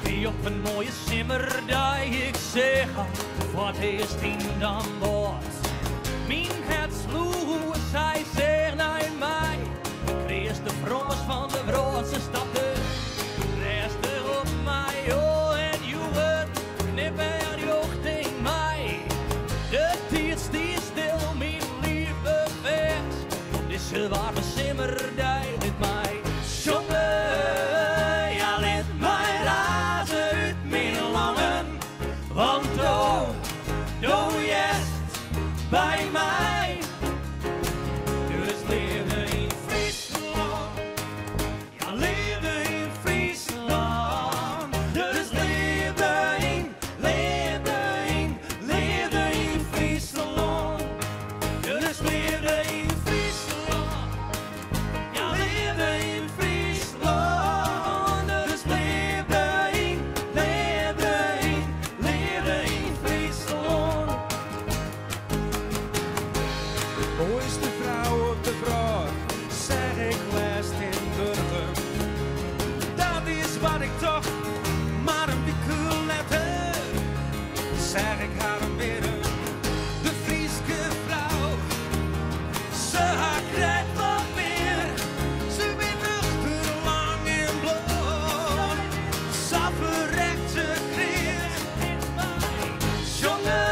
Wie op in moaie simmerdei, ik seach har foar it earst yn Damwâld. Myn hert sloech, sy seach nei my. De kreaste frommes fan de wrâld, se stapte rêstich op my. Oh, en joech in knypeach rjochting my. De tiid stie stil, myn liif befêst. Op dizze waarme simmerdei lit my sjonge. Ja, lit my raze út myn longen. Want do, do hearst by my. Dus leafde yn Fryslân. Ja, leafde yn Fryslân. Dus leafde yn, leafde yn, leafde yn Fryslân. Dus leafde yn Fryslân. Ja, leafde ik tocht, mar in wike letter seach ik harren wer. De Fryske frou, se ha krekt wat mear. Se bin nuchter, lang en blond, sa ferrekte klear. Sjonge,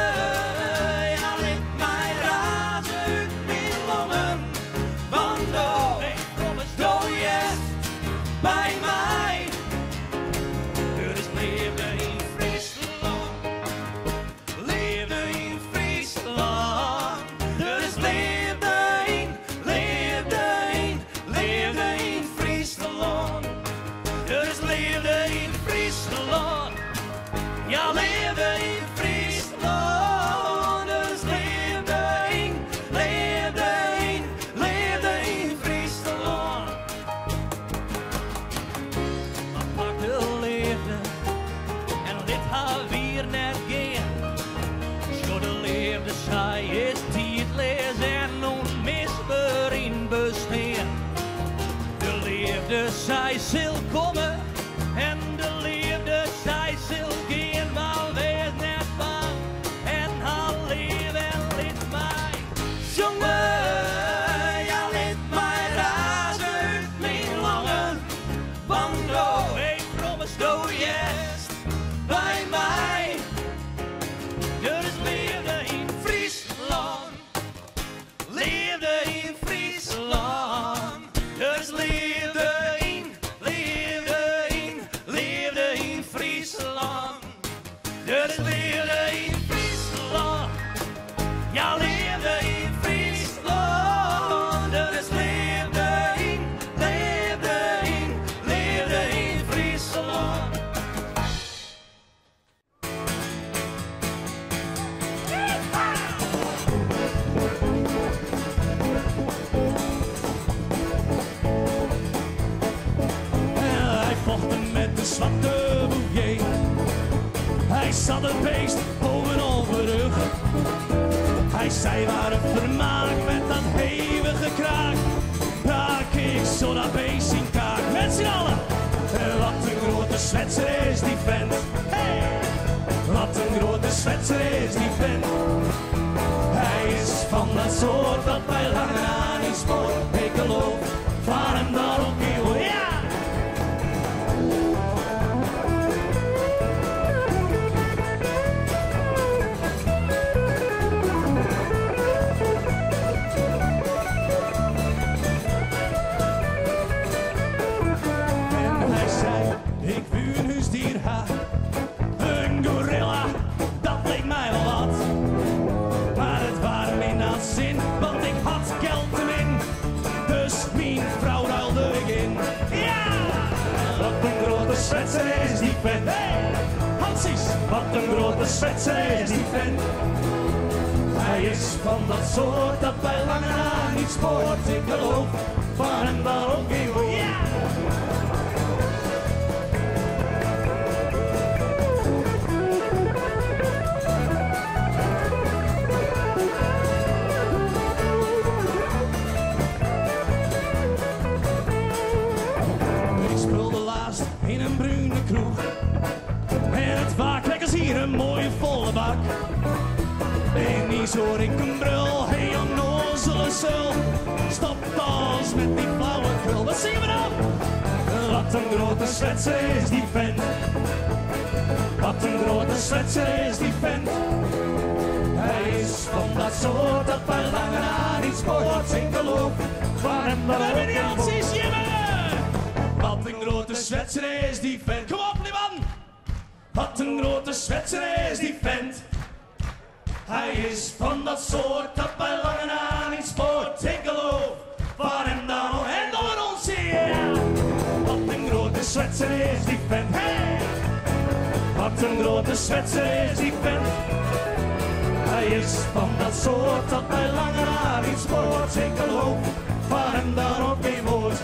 ja, lit my raze út myn longen, want do, do hearst by my. Der is leafde yn Fryslân, leafde yn Fryslân. Der is leafde yn, leafde yn, leafde yn Fryslân. Der is leafde yn Fryslân, ja leafde yn Fryslân. Der is leafde yn, leafde yn, leafde yn Fryslân. Mar pak de leafde en lit har wier net gean. Sjoch de leafde, sy is tiidleas en ûnmisber yn bestean. De leafde, sy sil komme en de leafde, sy sil gean. Mar wês net bang en ha leaf en lit my sjonge. Ja, lit my raze út myn longen. Want do, hey, promise, do hearst by my. Der is leafde yn Fryslân, leafde yn Fryslân. Der is leafde yn, leafde yn, leafde yn Fryslân. Der is leafde yn Fryslân, ja leafde yn Fryslân. Der is leafde yn, leafde yn, leafde yn Fryslân. Hij vocht met de zwarte bouvier. Hij zat het beest bovenop de rug. Hij zei waar een vermaak met dat hevige kraak. Raak ik zo dat beest in kaak. Met z'n allen. Wat een grote zwetser is die vent. Hey! Wat een grote zwetser is die vent. Hij is van dat soort dat bij lange na niet spoort. Ik geloof van hem dan ook niet hoor. Ja! En hij zei, ik wil een huisdier ha. Een gorilla, dat leek mij wel wat. Maar het waren in dat zin, want ik had geld te min. Dus mijn vrouw ruilde ik in. Ja! Wat een grote zwetser is die vent. Hey! Hansies, wat een grote zwetser is die vent. Hij is van dat soort dat bij lange na niet spoort. Ik geloof van hem dan ook geen woord. Ja! Ik speelde laatst in een bruine kroeg. En het vaak lekker hier een mooie volle bak. En die hoor ik een brul, hey onnozele sul. Stop als met die flauwekul. Wat zien we dan? Wat een grote zwetser is die vent. Wat een grote zwetser is die vent. Hij is van dat soort dat bij lange na niet spoort. Ik geloof van hem dan ook geen woord. Wat een grote zwetser is die vent. Kom op, man! Wat een grote zwetser is die vent. Hij is van dat soort dat bij lange na niet spoort. Ik geloof van hem dan ook en door ons hier. Wat een grote zwetser is die vent. Hey! Wat een grote zwetser is die vent. Hij is van dat soort dat bij lange na niet spoort. Ik geloof van hem dan ook geen woord.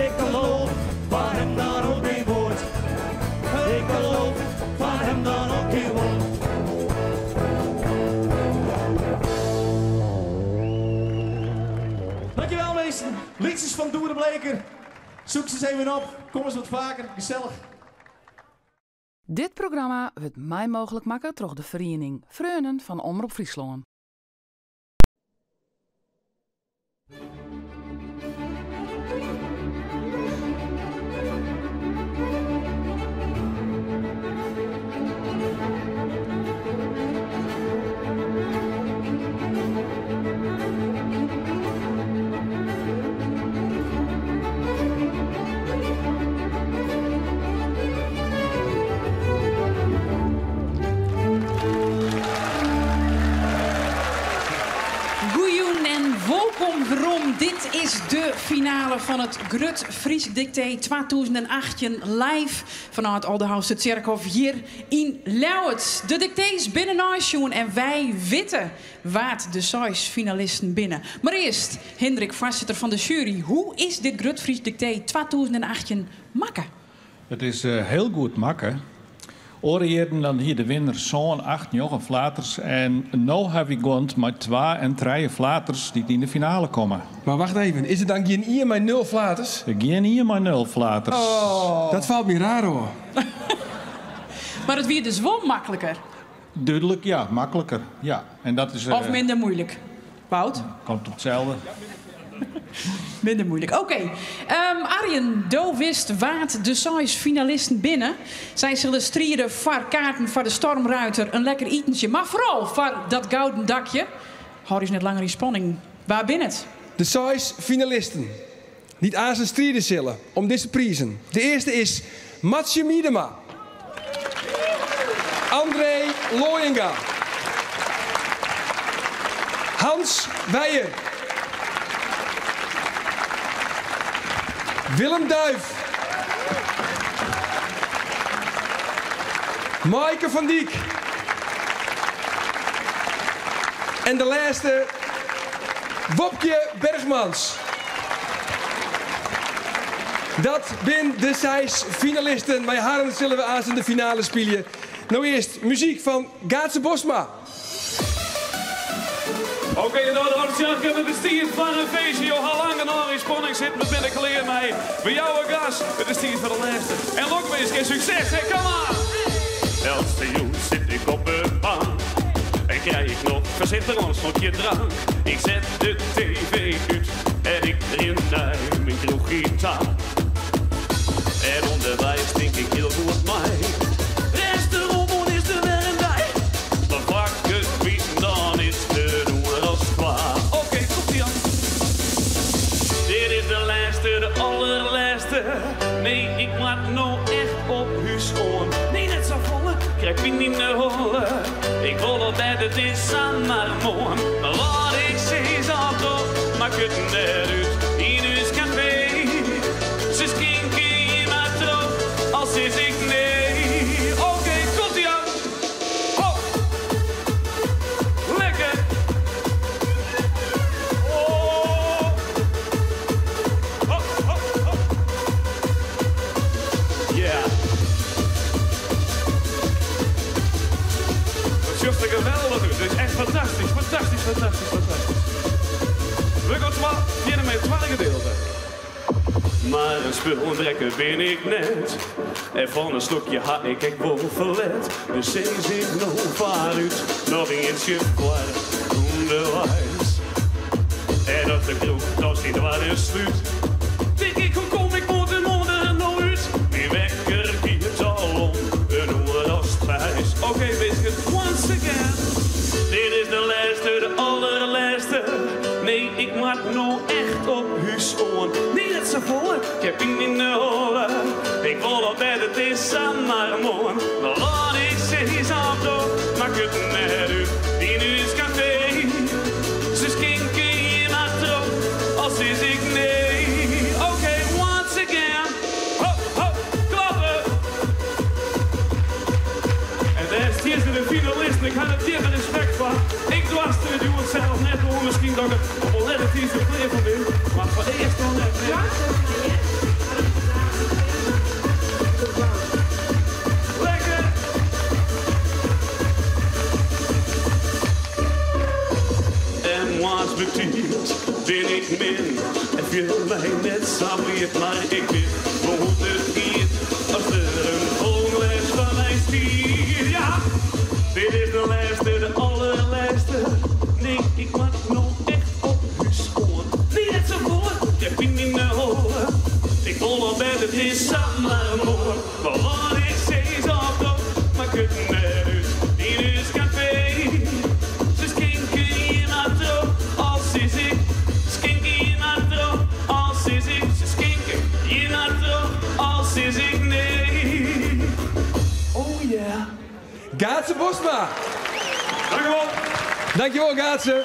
Ik geloof van hem dan ook geen woord. Ik geloof van hem dan ook geen woord. Dankjewel meesten. Liedjes van Doe de Bleeker. Zoek ze eens even op. Kom eens wat vaker. Gezellig. Dit programma wurdt mei mooglik makke troch de feriening Freonen fan Omrop Fryslân. Goejûn en wolkom werom. Dit is de finale fan it Grut Frysk Diktee 2018 live fanôf it Aldehoustertsjerkhôf hjir yn Ljouwert. De diktees binne neisjoen en wy witte wa't de seis finalisten binne. Mar earst, Hindrik, foarsitter fan de sjuery, hoe is dit Grut Frysk Diktee 2018 makke? It is hiel goed makke. Oare jierren dan hie de winner sân, acht, njoggen flaters en no ha wy guont mei twa en trije flaters dy't yn de finale komme. Mar wacht even, is der dan gjin ien mei nul flaters? Gjin ien mei nul flaters. Dat falt my raar ôf. Mar it wie dus wol makliker. Dúdlik, ja, makliker. Ja. En dat is. Of minder muoilik. Wout? Komt op itselde. Minder muoilik. Oké. Arjen, do witst wa't de seis finalisten binne. Sy sille stride foar kaarten foar de Stormruiter, in lekker itentsje, mar foaral foar dat gouden dakje. Hâld ús net langer yn spanning. Wa binne it? De seis finalisten dy't aansen stride sille om dizze prizen. De earste is Matsje Miedema. André Looijenga. Hans Weijer. Willem Duif. Maaike van Dyk. En de lêste, Wopkje Bergmans. Dat binne de seis finalisten. Mei harren sille we aansen de finale spylje. No earst muzyk fan Gaatze Bosma. Oké, en dan de het is tiid foar in feestje. Jo ha lang genôch yn spanning sitten, we binne klear mei. We jouwe gas, it is tiid foar de lêste. En lokwinsk en sukses, hè, kom mar! Eltse jûn sit ik op 'e bank en krij ik noch foarsichtich in slokje drank. Ik set de TV út en ik rin nei myn kroechje ta. En ûnderweis tink ik hiel goed mei. Rêstich oan is der wer in dei. Maar foar't ik it wit, dan is it in oer as twa. Oké, komt ie oan. Dit is de lêste, de allerlêste. Nee, ik moat no echt op hús oan. Nee, net safolle, krij pyn yn de holle. Ik wol op bêd, it is samar moarn. Mar wat ik sis of doch, makket net út yn ús kafee. Se skinke jim mar troch, al sis ik nee. Oké, komt ie oan. Hop! Lekker! Oh! Hop, hop, hop! Yeah! It sjocht der geweldich út. It is echt fantastysk, fantastysk, fantastysk, fantastysk. We gaan twa, fierder mei it twadde gedeelte. Mar in spuldrekker bin ik net. En fan in slokje ha ik ek wol ferlet. Dus sis ik no foarút noch ientsje foar ûnderweis. En as de kroech dan syn doarren slút, tink ik hoe kom ik moarntemoarn der no út? Myn wekker giet al om in oer as seis. Oké minsken, once again. Dit is de lêste, de allerlêste. Nee, ik moat no echt op hús oan. Nee, net safolle, ik ha pyn yn de holle. Ik wol op bêd, it is samar moarn. Mar wat ik sis of doch, makket net út yn ús kafee. Se skinke jim mar troch, al sis ik nee. Oké, once again. Hop, hop, klappe! En dêr stean se, de finalisten. Ik ha der djippe respekt foar. Ik doarst it hjoed sels net oan. Miskien dat ik der op in letter tiid wer klear foar bin, mar foarearst noch net. Lekker! En moarns betiid bin ik min en fiel my net sa bliid, mar ik wit wol hoe't it giet as der in fol glês foar my stiet. Ja, dit is de lêste, de allerlêste. Nee, ik moat no echt op hús oan. Nee, net safolle, ik ha pine yn 'e holle. Ik wol op bêd, it is samar moarn. Mar wat ik sis of doch, makket net út yn ús kafee. Se skinke jin mar troch, al sis ik. Skinke jin mar troch, al sis ik. Se skinke jin mar troch, al sis ik nee. Oh yeah. Gaatze Bosma! Dankjewol! Dankjewol Gaatze.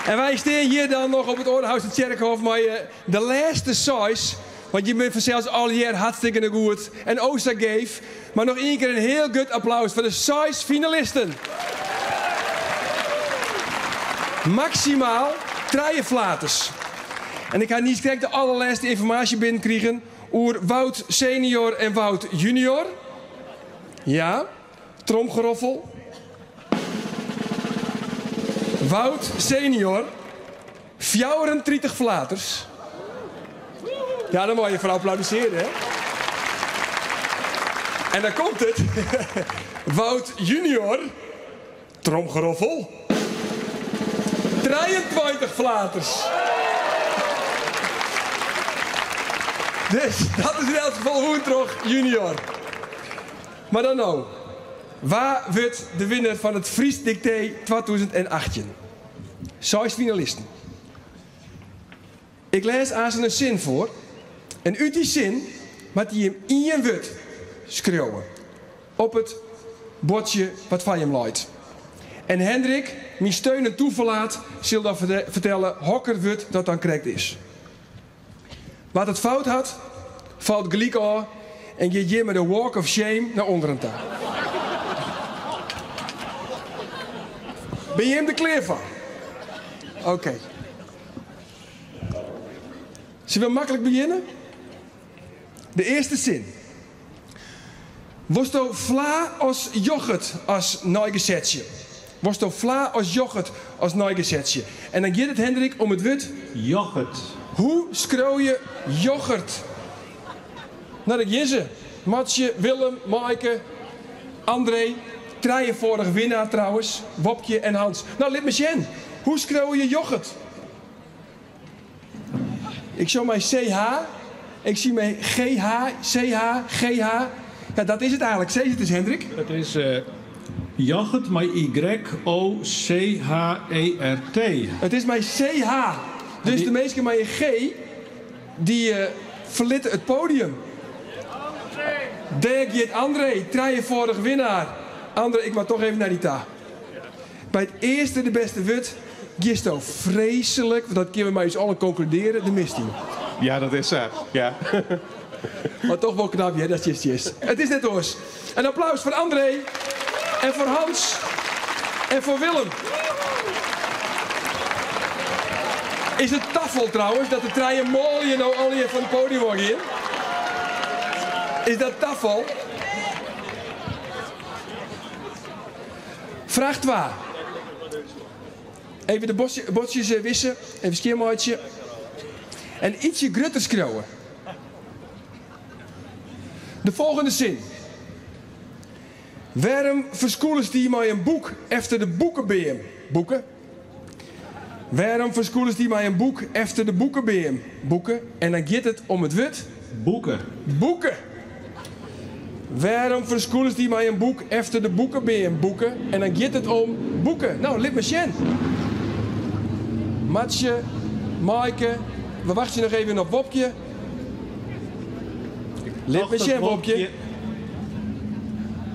En wy stean hjir dan noch op it Aldehoustertsjerkhôf mei de lêste seis. Want jim binne fansels allegear hartstikkene goed en o sa geef. Mar noch ien kear in hiel grut applaus foar de seis finalisten. Maksimaal trije flaters. En ik ha niiskrekt de allerlêste ynformaasje binnenkrigen oer Wout senior en Wout junior. Ja, tromgeroffel. Wout senior. 34 flaters. Ja, dan mei je foar applaudissearje, hè? En dan komt it. Wout junior, tromgeroffel, 23 flaters. Dus dat is yn elts gefal wûn troch junior. Mar dan no, wa wurdt de winner fan it Frysk Diktee 2018? Seis finalisten. Ik lês aansen in sin foar en út dy sin moat jim ien wurd skriuwe op it buordsje wat foar jim leit. En Hendrik, myn steun en toeferlaat, sil dan fertelle hokker wurd dat dan krekt is. Wa't it fout hat, falt gelyk ôf en giet hjir mei de walk of shame nei ûnderen ta. Binne jim der klear foar? Oké. Sille we maklik begjinne? De earste sin. Wolsto fla as yochert as neigesetsje? Wolsto fla as yochert as neigesetsje? En dan giet it, Hendrik, om it wurd. Yochert. Hoe skriuw je yochert? No, dêr gean se. Matsje, Willem, Maaike, André, trijefâldich winnaar trouwens, Wopkje en Hans. No, lit my sjen. Hoe skriuwe je yochert? Ik sjoch mei CH, ik zie mei GH, CH, GH. Ja, dat is it eigenlik. Sis it ris, Hendrik. It is yochert mei Y-O-C-H-E-R-T. It is mei CH. Dus de minsken mei in G, dy ferlitte it podium. Dêr giet André, trijefâldich winnaar. André, ik moat toch even nei dy ta. By it earste de bêste wurd giesto freeslik, want dat kinne we mei ús allen konkludearje, de mist yn. Ja, dat is sa, ja. Mar toch wol knap hear, dat sjist sjist. It is net oars. In applaus foar André en foar Hans en foar Willem. Is it tafal trouwens dat de trije manlju no allegear fan it podium ôf gean? Is dat tafal? Fraach twa. Even de buordsjes wisse, even skjinmeitsje. En ytsje grutter skriuwe. De folgjende sin. Wêrom ferskûlest dy mei in boek efter de boekebeam, Boeke? Wêrom ferskûlest dy mei in boek efter de boekebeam, Boeke? En dan giet it om it wurd. Boeke. Boeke. Wêrom ferskûlest dy mei in boek efter de boekebeam, Boeke? En dan giet it om boeke. No, lit my sjen. Matsje, Maaike, we wachtsje noch even op Wopkje. Lit my sjen, Wopkje.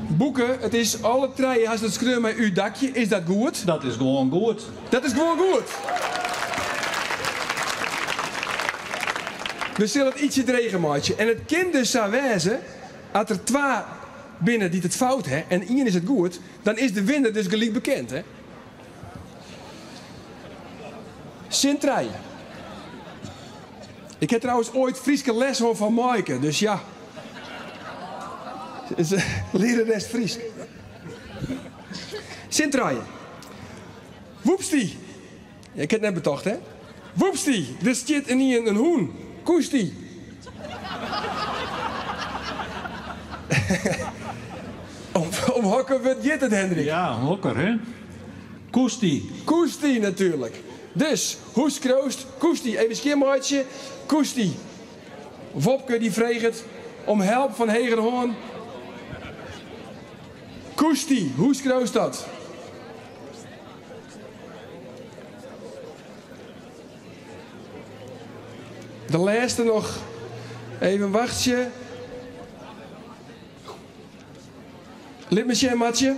Boeke, it is alle trije hast it skreaun mei u dakje. Is dat goed? Dat is gewoan goed. Dat is gewoan goed. We sille it ytsje dreger meitsje. En it kin dus sa wêze, as der twa binne dy't it fout ha en ien is it goed, dan is de winner dus gelyk bekend, hè? Sin trije. Ik ha trouwens oait Fryske les hân fan Maaike, dus ja. Learares Frysk. Sin trije. Woepsty. Ik ha it net betocht, hè? Woepstie, der stiet ynien in hûn. Koestie. Om hokker wurd giet it, Hendrik? Ja, hokker, hè? Koestie. Koestie, natuerlik. Dus, hoe skriuwst koestie? Even skjinmeitsje. Koestie. Wopke dy freget om help fan hegerhân. Koestie, hoe skriuwst dat? De lêste noch. Even wachtsje. Lit my sjen, Matsje.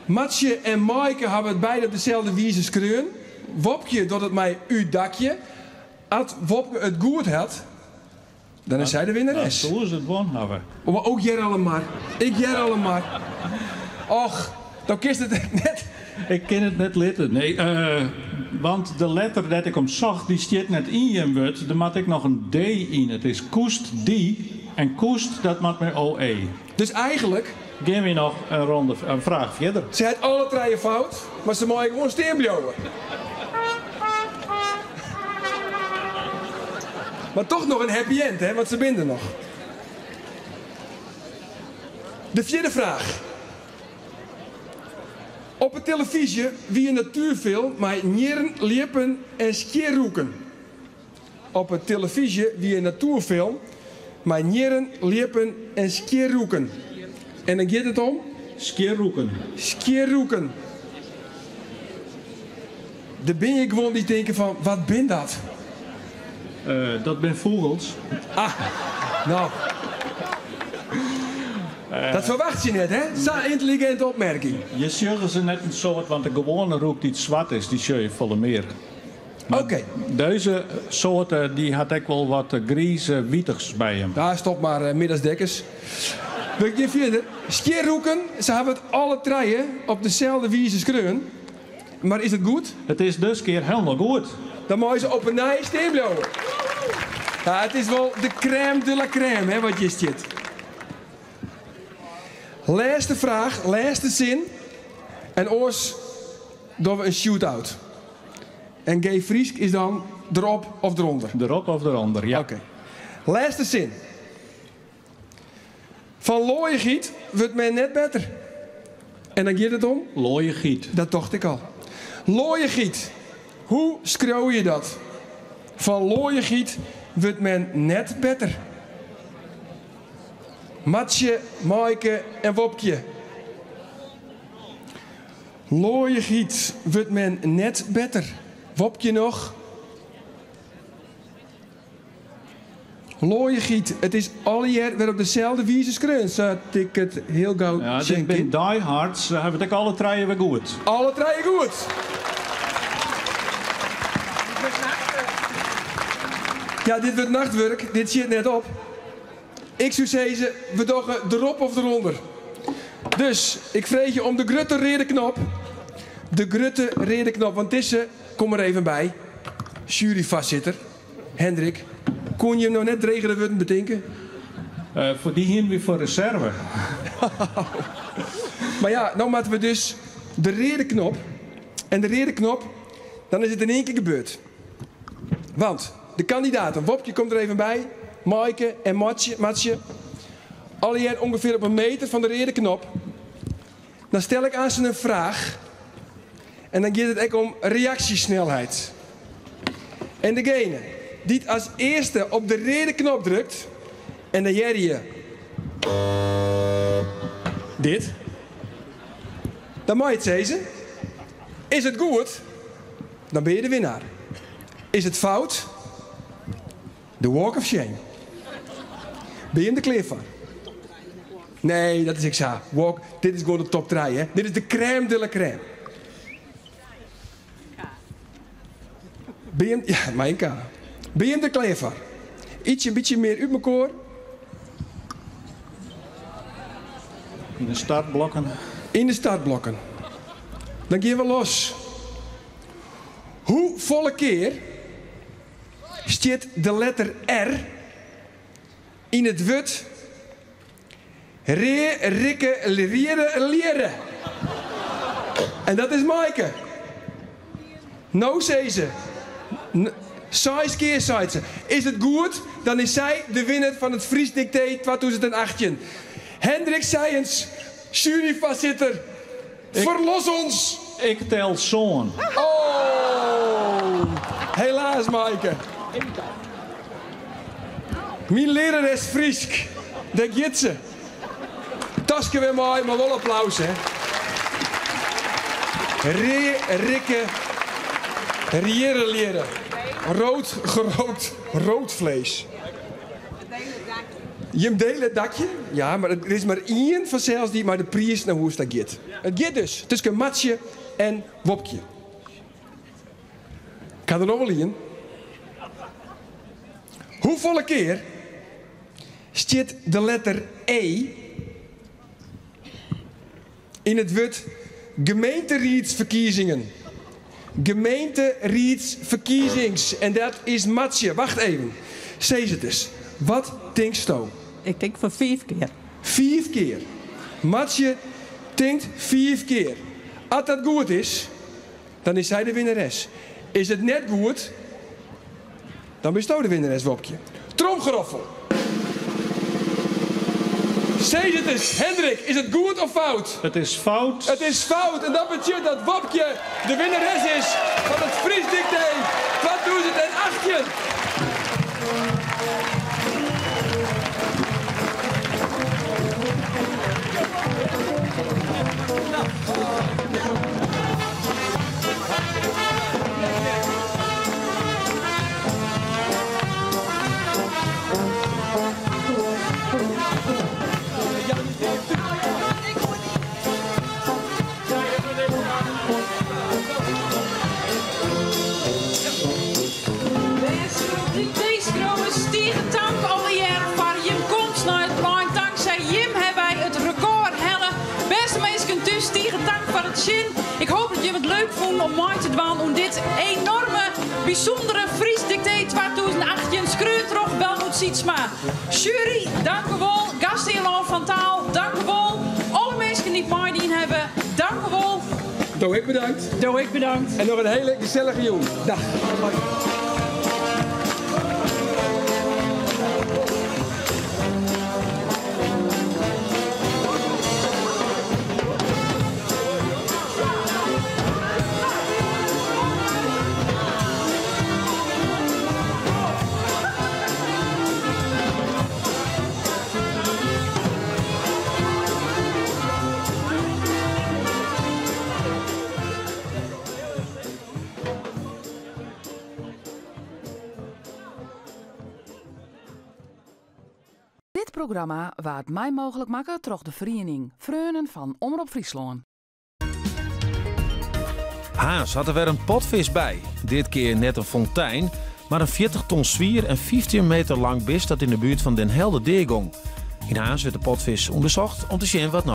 Matsje en Maaike hawwe it beide op deselde wize skreaun. Wopkje docht it mei ú-dakje. At Wopke it goed hat, dan is sy de winneres. Dan soe se it wûn hawwe. Oh, ook hear al mar. Ik hear al mar. Och, dan kinst it net. Ik kin it net litte, nee. Want de letter dêr't ik om socht, dy stiet net yn jim wurd. Der moat ek noch in D yn. It is koest dy en koest, dat moat mei OE. Dus eigenlik. Gean wy noch in ronde, in fraach fierder. Se hat alle trije fout, mar se meie gewoan stean bliuwe. Mar toch noch in happy end, hè, want se binne der noch. De fjirde fraach. Op 'e telefyzje wie in natuerfilm mei njirren, ljippen en skjirroeken. Op 'e telefyzje wie in natuerfilm mei njirren, ljippen en skjirroeken. En dan giet it om? Skjirroeken. Skjirroeken. Der binne hjir guon dy't tinke fan, wat bin dat? Dat bin fûgels. Ah, no. Dat ferwachtsje je net, hè? Sa'n yntelliginte opmerking. Je sjogge se net in soad, want de gewoane roek dy't swart is, dy sjogge je folle mear. Oké. Dizze soarte dy hat ek wol wat grize witichs by him. Ja, stop mar, middeisdekkers. We gean fierder. Skjirroeken, se hawwe it alle trije op deselde wize skreaun. Mar is it goed? It is diskear helemaal goed. Dan meie se op 'e nij stean bliuwe. Ja, it is wol de crème de la crème, hè, wat hjir stiet. Lêste fraach, lêste sin. En oars dogge we in shootout. En Geef Frysk is dan derop of derûnder? Derop of derûnder, ja. Oké. Lêste sin. Fan loaiichheid wurdt men net better. En dan giet it om? Loaiichheid. Dat tocht ik al. Loaiichheid. Hoe skriuwe je dat? Fan loaiichheid wurdt men net better. Matsje, Maaike en Wopkje. Loaiichheid wurdt men net better. Wopkje noch? Loaiichheid, it is allegear wer op deselde wize skreaun, sa't ik it hiel gau Ja, sjen dit bin kin. diehards, se hawwe it ek alle trije wer goed. Alle trije goed! Ja, dit wurdt nachtwurk, dit sjit net op. Ik soe sizze, we dogge derop of derûnder. Dus, ik freegje om de grutte reade knop. De grutte reade knop, want dizze kom der even by. Sjueryfoarsitter Hendrik, koene jim no net dregere wurden betinke? Foar dy hiene wy foar reserve. Mar ja, no moatte we dus de reade knop. En de reade knop, dan is it yn ien kear gebeurd. Want de kandidaten, Wopkje komt der even by, Maaike en Matsje, Matsje, allegear ûngefear op in meter fan de reade knop. Dan stel ik aansten in fraach en dan giet it ek om reaksjesnelheid. En degene dy't as earste op de reade knop drukt, en dan hearre je dit, dan mei it sizze, is it goed, dan binne je de winnaar. Is it fout, de walk of shame. Binne jim der klear foar? Nee, dat is ek sa. Walk, dit is gewoan de top trije, hè. Dit is de crème de la crème. Binne jim, ja, mei in K. Binne jim der klear foar? Ytsje in bytsje mear út mekoar. Yn de startblokken. Yn de startblokken. Dan gean we los. Hoefolle kear stiet de letter R yn it wurd rea, rikke, riere, leare? En dat is Maaike. No sei se. Seis kear seit se. Is it goed, dan is sy de winner fan it Frysk Diktee 2018. Hendrik Sijens, juryfoarsitter, ferlos ons! Ik tel sân. Oh! Helaas, Maaike. Myn learares Frysk, dêr giet se. Taske wer mei, mar wol applaus, hè. Rea, rikke, rierre, lierre. Rood gerookt rood vlees. Jim dele it dakje? Ja, mar der is mar ien fansels dy't mei de priis nei hûs ta giet. It giet dus tusken Martsje en Wopkje. Ik ha der noch wol ien. Hoefolle kear stiet de letter E yn it wurd gemeenteriedsferkiezingen? Gemeenteriedsferkiezings. En dat is Martsje. Wacht even. Sis it ris. Wat tinksto? Ik tink fan fiif kear. Fiif kear. Martsje tinkt fiif kear. As dat goed is, dan is sy de winneres. Is it net goed, dan bisto de winneres, Wopkje. Tromgeroffel. Sis it ris, Hendrik, is it goed of fout? It is fout. It is fout en dat betsjut dat Wopkje de winneres is fan it Frysk Diktee 2018. Bêste dikteeskriuwers, tige tank allegear foar jim komst nei it plein. Tanksij jim hawwe wy it rekôr helle. Bêste minsken thús, tige tank foar it sjen. Ik hoop dat jim it leuk fûnen om mei te dwaan oan dit enorme, bysûndere Frysk Diktee 2018, skreaun troch Welmoed Sietsma. Sjuery, dankewol. Gasthear Van Taal, dankewol. Alle minsken dy't meidien hawwe, dankewol. Do ek bedankt. Do ek bedankt. En noch in hiele gesellige jûn. Dag. Dit programma waard mei mooglik makke troch de feriening Freonen fan Omrop Fryslân. Harns hat der wer in potfisk by. Dit kear net in fontein, mar in 40 ton swier en 15 meter lang bist dat yn de buert fan Den Helder deagong. Yn Harns wurdt de potfisk ûndersocht om te sjen wat no.